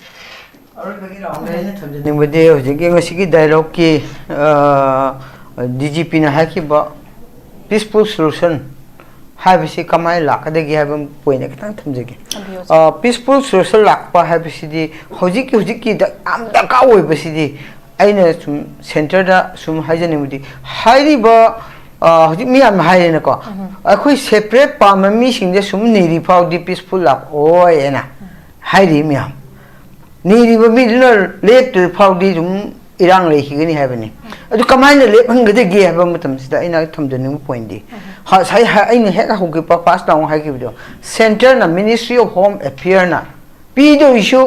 ꯑꯔꯣꯏꯕꯒꯤ roundꯗ ꯑꯩꯅ ꯊꯝꯖꯅꯤꯡꯕꯗꯤ ꯍꯧꯖꯤꯛꯀꯤ ꯉꯁꯤꯒꯤ dialogueꯀꯤ, ꯑ, DGPꯅ ꯍꯥꯏꯈꯤꯕ peaceful solution ꯍꯥꯏꯕꯁꯤ ꯀꯃꯥꯏꯅ ꯂꯥꯛꯀꯗꯒꯦ ꯍꯥꯏꯕ pointꯇ ꯈꯤꯇꯪ ꯊꯝꯖꯒꯦ꯫ ꯊꯝꯕꯤꯌꯨ꯫ ꯑ, peaceful solution ꯂꯥꯛꯄ ꯍꯥꯏꯕꯁꯤꯗꯤ ꯍꯧꯖꯤꯛꯀꯤ, ꯍꯧꯖꯤꯛꯀꯤꯗ ꯌꯥꯝ ꯗꯔꯀꯥꯔ ꯑꯣꯏꯕꯁꯤꯗꯤ ꯑꯩꯅ ꯁꯨꯝ centreꯗ ꯁꯨꯝ ꯍꯥꯏꯖꯅꯤꯡꯕꯗꯤ, ꯍꯥꯏꯔꯤꯕ, ꯑ, ꯍꯧꯖꯤꯛ ꯃꯤ ꯌꯥꯝꯅ ꯍꯥꯏꯔꯦꯅꯀꯣ, ꯑꯩꯈꯣꯏ separate ꯄꯥꯝꯕ ꯃꯤꯁꯤꯡꯁꯦ ꯁꯨꯝ ꯅꯤꯔꯤ ꯐꯥꯎꯗꯤ peaceful ꯂꯥꯛꯑꯣꯏ ꯍꯥꯏꯅ ꯍꯥꯏꯔꯤ ꯃꯌꯥꯝ꯫ ꯅꯤꯔꯤꯕ ꯃꯤꯗꯨꯅ ꯂꯦꯞꯇ꯭ꯔꯤ ꯐꯥꯎꯗꯤ ꯑꯗꯨꯝ ꯏꯔꯥꯡ ꯂꯩꯈꯤꯒꯅꯤ ꯍꯥꯏꯕꯅꯤ꯫ ꯑꯗꯨ ꯀꯃꯥꯏꯅ ꯂꯦꯞꯍꯟꯒꯗꯒꯦ ꯍꯥꯏꯕ ꯃꯇꯝꯁꯤꯗ ꯑꯩꯅ ꯊꯝꯖꯅꯤꯡꯕ ꯄꯣꯏꯟꯗꯤ, ꯉꯁꯥꯏ ꯍꯥ-, ꯑꯩꯅ ꯍꯦꯛ ꯍꯧꯈꯤꯕ ꯐꯥꯔꯁ ꯇꯥꯎꯟ ꯍꯥꯏꯈꯤꯕꯗꯣ, ꯁꯦꯟꯇꯔꯅ, ꯃꯤꯅꯤꯁꯇ꯭ꯔꯤ ꯑꯣꯐ ꯍꯣꯝ ꯑꯦꯐꯤꯌꯔꯅ ꯄꯤꯗꯣꯏꯁꯨ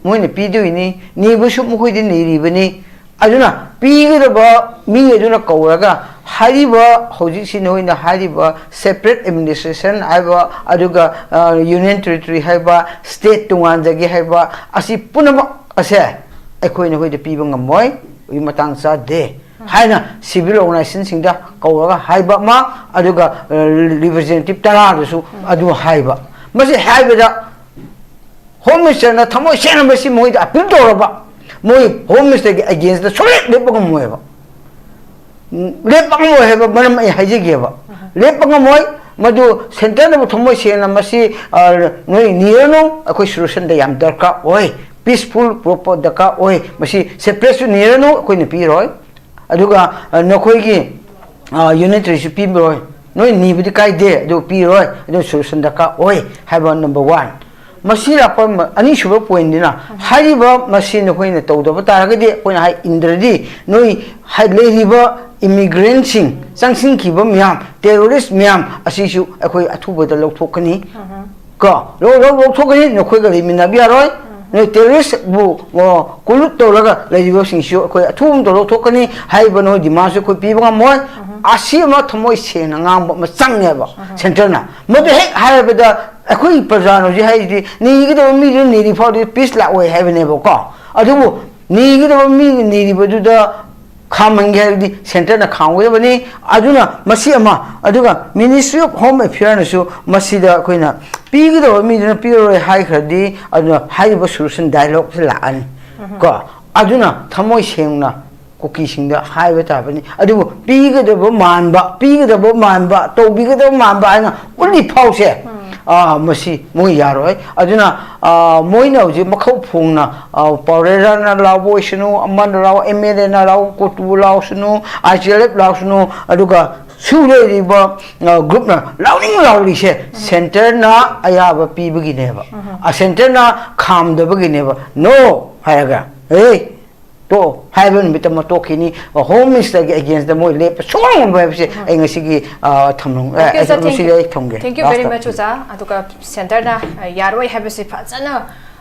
ꯃꯣꯏꯅ ꯄꯤꯗꯣꯏꯅꯤ, ꯅꯤꯕꯁꯨ ꯃꯈꯣꯏꯗꯤ ꯅꯤꯔꯤꯕꯅꯤ꯫ ꯑꯗꯨꯅ ꯄꯤꯒꯗꯕ ꯃꯤ ꯑꯗꯨꯅ ꯀꯧꯔꯒ ꯍꯥꯏꯔꯤꯕ, ꯍꯧꯖꯤꯛꯁꯤ ꯅꯈꯣꯏꯅ ꯍꯥꯏꯔꯤꯕ ꯁꯦꯄꯔꯦꯠ ꯑꯦꯗꯃꯤꯅꯤꯁꯇ꯭ꯔꯦꯁꯟ ꯍꯥꯏꯕ, ꯑꯗꯨꯒ, ꯑ, ꯌꯨꯅꯤꯌꯟ ꯇꯦꯔꯤꯇꯣꯔꯤ ꯍꯥꯏꯕ, ꯁ꯭ꯇꯦꯠ ꯇꯣꯉꯥꯟꯖꯒꯦ ꯍꯥꯏꯕ, ꯑꯁꯤ ꯄꯨꯝꯅꯃꯛ ꯑꯁꯦ ꯑꯩꯈꯣꯏ ꯅꯈꯣꯏꯗ ꯄꯤꯕ ꯉꯝꯃꯣꯏ, ꯍꯧꯖꯤꯛ ꯃꯇꯥꯡ ꯆꯥꯗꯦ ꯍꯥꯏꯅ ꯁꯤꯚꯤꯜ ꯑꯣꯔꯒꯅꯥꯏꯖꯦꯁꯟꯁꯤꯡꯗ ꯀꯧꯔꯒ ꯍꯥꯏꯕ ꯑꯃ, ꯑꯗꯨꯒ, ꯑ, ꯔꯤꯄ꯭ꯔꯖꯦꯟꯇꯦꯇꯤꯚ ꯇꯔꯥꯗꯁꯨ ꯑꯗꯨ ꯍꯥꯏꯕ꯫ ꯃꯁꯤ ꯍꯥꯏꯕꯗ ꯍꯣꯝ ꯃꯤꯅꯤꯁꯇꯔꯅ ꯊꯃꯣꯏ ꯁꯦꯡꯅ ꯃꯁꯤ ꯃꯣꯏꯗ ꯑꯄꯤꯜ ꯇꯧꯔꯕ, ꯃꯣꯏ ꯍꯣꯝ ꯃꯤꯅꯤꯁꯇꯔꯒꯤ ꯑꯦꯒꯦꯟꯁꯇ ꯁꯨꯡꯂꯦꯞ ꯂꯦꯞꯄ ꯉꯝꯃꯣꯏꯕ꯫ ꯎꯝ, ꯂꯦꯞꯄ ꯉꯝꯃꯣꯏ ꯍꯥꯏꯕ ꯃꯔꯝ ꯑꯩ ꯍꯥꯏꯖꯒꯦꯕ꯫ ꯂꯦꯞꯄ ꯉꯝꯃꯣꯏ꯫ ꯃꯗꯨ ꯁꯦꯟꯇꯔꯅꯕꯨ ꯊꯃꯣꯏ ꯁꯦꯡꯅ ꯃꯁꯤ, ꯑ, ꯅꯣꯏ ꯅꯤꯔꯅꯨ, ꯑꯩꯈꯣꯏ ꯁꯣꯂꯨꯁꯟꯗ ꯌꯥꯝ ꯗꯔꯀꯥꯔ ꯑꯣꯏ, ꯄꯤꯁꯐꯨꯜ ꯄ꯭ꯔꯣꯄꯔ ꯗꯔꯀꯥꯔ ꯑꯣꯏ, ꯃꯁꯤ ꯁꯦꯄꯔꯦꯠꯁꯨ ꯅꯤꯔꯅꯨ, ꯑꯩꯈꯣꯏꯅ ꯄꯤꯔꯣꯏ꯫ ꯑꯗꯨꯒ, ꯑ, ꯅꯈꯣꯏꯒꯤ, ꯑ, ꯌꯨꯅꯤꯠ ꯇꯔꯤꯁꯨ ꯄꯤꯔꯣꯏ꯫ ꯅꯣꯏ ꯅꯤꯕꯗꯤ ꯀꯥꯏꯗꯦ, ꯑꯗꯨ ꯄꯤꯔꯣꯏ, ꯑꯗꯨ ꯁꯣꯂꯨꯁꯟ ꯗꯔꯀꯥꯔ ꯑꯣꯏ ꯍꯥꯏꯕ ꯅꯝꯕꯔ ꯋꯥꯟ꯫ ꯃꯁꯤ ꯂꯥꯛꯄ ꯃ-, ꯑꯅꯤꯁꯨꯕ ꯄꯣꯏꯟꯗꯨꯅ, ꯍꯥꯏꯔꯤꯕ ꯃꯁꯤ ꯅꯈꯣꯏꯅ ꯇꯧꯗꯕ ꯇꯥꯔꯒꯗꯤ, ꯑꯩꯈꯣꯏꯅ ꯍꯥꯏ ꯏꯟꯗ꯭ꯔꯗꯤ, ꯅꯣꯏ ꯍꯥꯏ-, ꯂꯩꯔꯤꯕ ꯏꯃꯤꯒ꯭ꯔꯦꯟꯁꯤꯡ, ꯆꯪꯁꯤꯟꯈꯤꯕ ꯃꯌꯥꯝ, ꯇꯦꯔꯣꯔꯤꯁ ꯃꯌꯥꯝ ꯑꯁꯤꯁꯨ ꯑꯩꯈꯣꯏ ꯑꯊꯨꯕꯗ ꯂꯧꯊꯣꯛꯀꯅꯤ꯫ ꯀꯣ, ꯂꯧ-, ꯂꯧ-, ꯂꯧꯊꯣꯛꯀꯅꯤ, ꯅꯈꯣꯏꯒ ꯂꯩꯃꯤꯟꯅꯕ ꯌꯥꯔꯣꯏ꯫ ꯅꯣꯏ ꯇꯦꯔꯣꯔꯤꯁꯕꯨ, ꯑꯣ, ꯀꯣꯂꯨꯠ ꯇꯧꯔꯒ ꯂꯩꯔꯤꯕꯁꯤꯡꯁꯤꯁꯨ ꯑꯩꯈꯣꯏ ꯑꯊꯨꯕ ꯑꯃꯗ ꯂꯧꯊꯣꯛꯀꯅꯤ ꯍꯥꯏꯔꯤꯕ ꯅꯣꯏ ꯗꯤꯃꯥꯟꯁꯨ ꯑꯩꯈꯣꯏ ꯄꯤꯕ ꯉꯝꯃꯣꯏ꯫ ꯑꯁꯤ ꯑꯃ ꯊꯃꯣꯏ ꯁꯦꯡꯅ ꯉꯥꯡꯕ ꯑꯃ ꯆꯪꯉꯦꯕ ꯁꯦꯟꯇꯔꯅ꯫ ꯃꯗꯨ ꯍꯦꯛ ꯍꯥꯏꯔꯕꯗ ꯑꯩꯈꯣꯏ ꯄ꯭ꯔꯖꯥꯅ ꯍꯧꯖꯤꯛ ꯍꯥꯏꯔꯤꯗꯤ, ꯅꯤꯒꯗꯕ ꯃꯤꯗꯨꯅ ꯅꯤꯔꯤ ꯐꯥꯎꯗꯤ ꯄꯤꯁ ꯂꯥꯛꯑꯣꯏ ꯍꯥꯏꯕꯅꯦꯕꯀꯣ꯫ ꯑꯗꯨꯕꯨ ꯅꯤꯒꯗꯕ ꯃꯤꯅ ꯅꯤꯔꯤꯕꯗꯨꯗ ꯈꯥꯝꯍꯟꯒꯦ ꯍꯥꯏꯔꯗꯤ ꯁꯦꯟꯇꯔꯅ ꯈꯥꯝꯒꯗꯕꯅꯤ꯫ ꯑꯗꯨꯅ ꯃꯁꯤ ꯑꯃ, ꯑꯗꯨꯒ ꯃꯤꯅꯤꯁꯇ꯭ꯔꯤ ꯑꯣꯐ ꯍꯣꯝ ꯑꯦꯐꯤꯌꯔꯅꯁꯨ ꯃꯁꯤꯗ ꯑꯩꯈꯣꯏꯅ ꯄꯤꯒꯗꯕ ꯃꯤꯗꯨꯅ ꯄꯤꯔꯔꯣꯏ ꯍꯥꯏꯈ꯭ꯔꯗꯤ, ꯑꯗꯨꯅ ꯍꯥꯏꯔꯤꯕ ꯁꯣꯂꯨꯁꯟ ꯗꯥꯏꯂꯣꯒꯁꯦ ꯂꯥꯛꯑꯅꯤ꯫ ꯀꯣ, ꯑꯗꯨꯅ ꯊꯃꯣꯏ ꯁꯦꯡꯅ ꯀꯨꯀꯤꯁꯤꯡꯗ ꯍꯥꯏꯕ ꯇꯥꯕꯅꯤ꯫ ꯑꯗꯨꯕꯨ ꯄꯤꯒꯗꯕ ꯃꯥꯟꯕ, ꯄꯤꯒꯗꯕ ꯃꯥꯟꯕ, ꯇꯧꯕꯤꯒꯗꯕ ꯃꯥꯟꯕ ꯍꯥꯏꯅ ꯎꯠꯂꯤ ꯐꯥꯎꯁꯦ, ꯑꯥ, ꯃꯁꯤ ꯃꯣꯏ ꯌꯥꯔꯣꯏ꯫ ꯑꯗꯨꯅ, ꯑꯥ, ꯃꯣꯏꯅ ꯍꯧꯖꯤꯛ ꯃꯈꯧ ꯐꯣꯡꯅ, ꯑꯥ, ꯄꯥꯎꯔꯦꯔꯥꯅ ꯂꯥꯎꯕ ꯑꯣꯏꯁꯅꯨ, ꯑꯃꯅ ꯂꯥꯎ, ꯑꯦꯝ ꯑꯦꯜ ꯑꯦꯅ ꯂꯥꯎ, ꯀꯣꯇꯨ ꯂꯥꯎꯁꯅꯨ, ꯑꯥꯏ ꯁꯤ ꯑꯦꯜ ꯑꯦꯐ ꯂꯥꯎꯁꯅꯨ, ꯑꯗꯨꯒ ꯁꯨ ꯂꯩꯔꯤꯕ ꯒ꯭ꯔꯨꯞꯅ ꯂꯥꯎꯅꯤꯡ ꯂꯥꯎꯔꯤꯁꯦ ꯁꯦꯟꯇꯔꯅ ꯑꯌꯥꯕ ꯄꯤꯕꯒꯤꯅꯦꯕ꯫ ꯑ ꯁꯦꯟꯇꯔꯅ ꯈꯥꯝꯗꯕꯒꯤꯅꯦꯕ꯫ "ꯅꯣ" ꯍꯥꯏꯔꯒ, "ꯑꯦ, ꯇꯣꯛꯑꯣ" ꯍꯥꯏꯕ ꯅꯨꯃꯤꯠꯇ ꯑꯃ ꯇꯣꯛꯈꯤꯅꯤ꯫ ꯍꯣꯝ ꯃꯤꯅꯤꯁꯇꯔꯒꯤ ꯑꯦꯒꯦꯟꯁꯇ ꯃꯣꯏ ꯂꯦꯞꯄ ꯁꯨꯡꯉꯝ ꯉꯝꯃꯣꯏ ꯍꯥꯏꯕꯁꯦ ꯑꯩ ꯉꯁꯤꯒꯤ, ꯑ, ꯊꯝꯂꯝ-, ꯑꯦ, Okay, sir, ꯉꯁꯤꯗꯤ thank- ꯑꯩ ꯊꯝꯒꯦ꯫ Thank you very Last. Much, ꯑꯣꯖꯥ꯫ ꯑꯗꯨꯒ ꯁꯦꯟꯇꯔꯅ, ꯑ, ꯌꯥꯔꯣꯏ ꯍꯥꯏꯕꯁꯤ ꯐꯖꯅ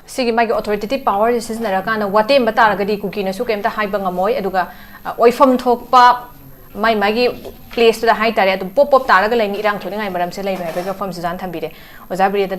ꯁꯤꯒꯤ ꯃꯥꯒꯤ ꯑꯣꯊꯣꯔꯤꯇꯦꯇꯤꯚ ꯄꯥꯋꯔꯁꯤ ꯁꯤꯖꯤꯟꯅꯔꯀꯥꯟꯗ ꯋꯥꯇꯦꯝꯕ ꯇꯥꯔꯒꯗꯤ ꯀꯨꯀꯤꯅꯁꯨ ꯀꯩꯝꯇ ꯍꯥꯏꯕ ꯉꯝꯃꯣꯏ꯫ ꯑꯗꯨꯒ, ꯑ, ꯑꯣꯏꯐꯝ ꯊꯣꯛꯄ ꯃꯥꯏ ꯃꯥꯒꯤ ꯄ꯭ꯂꯦꯁꯇꯨꯗ ꯍꯥꯏꯇꯥꯔꯦ, ꯑꯗꯨꯝ ꯄꯣꯞ ꯄꯣꯞ ꯇꯥꯔꯒ ꯂꯩꯅꯤ, ꯏꯔꯥꯡ ꯊꯣꯛꯅꯤꯡꯉꯥꯏ ꯃꯔꯝꯁꯦ ꯂꯩꯔꯣꯏ ꯍꯥꯏꯕꯒꯤ ꯋꯥꯐꯝꯁꯤ ꯑꯣꯖꯥꯅ ꯊꯝꯕꯤꯔꯦ꯫ ꯑꯣꯖꯥ ꯕꯤꯔꯦꯟꯗ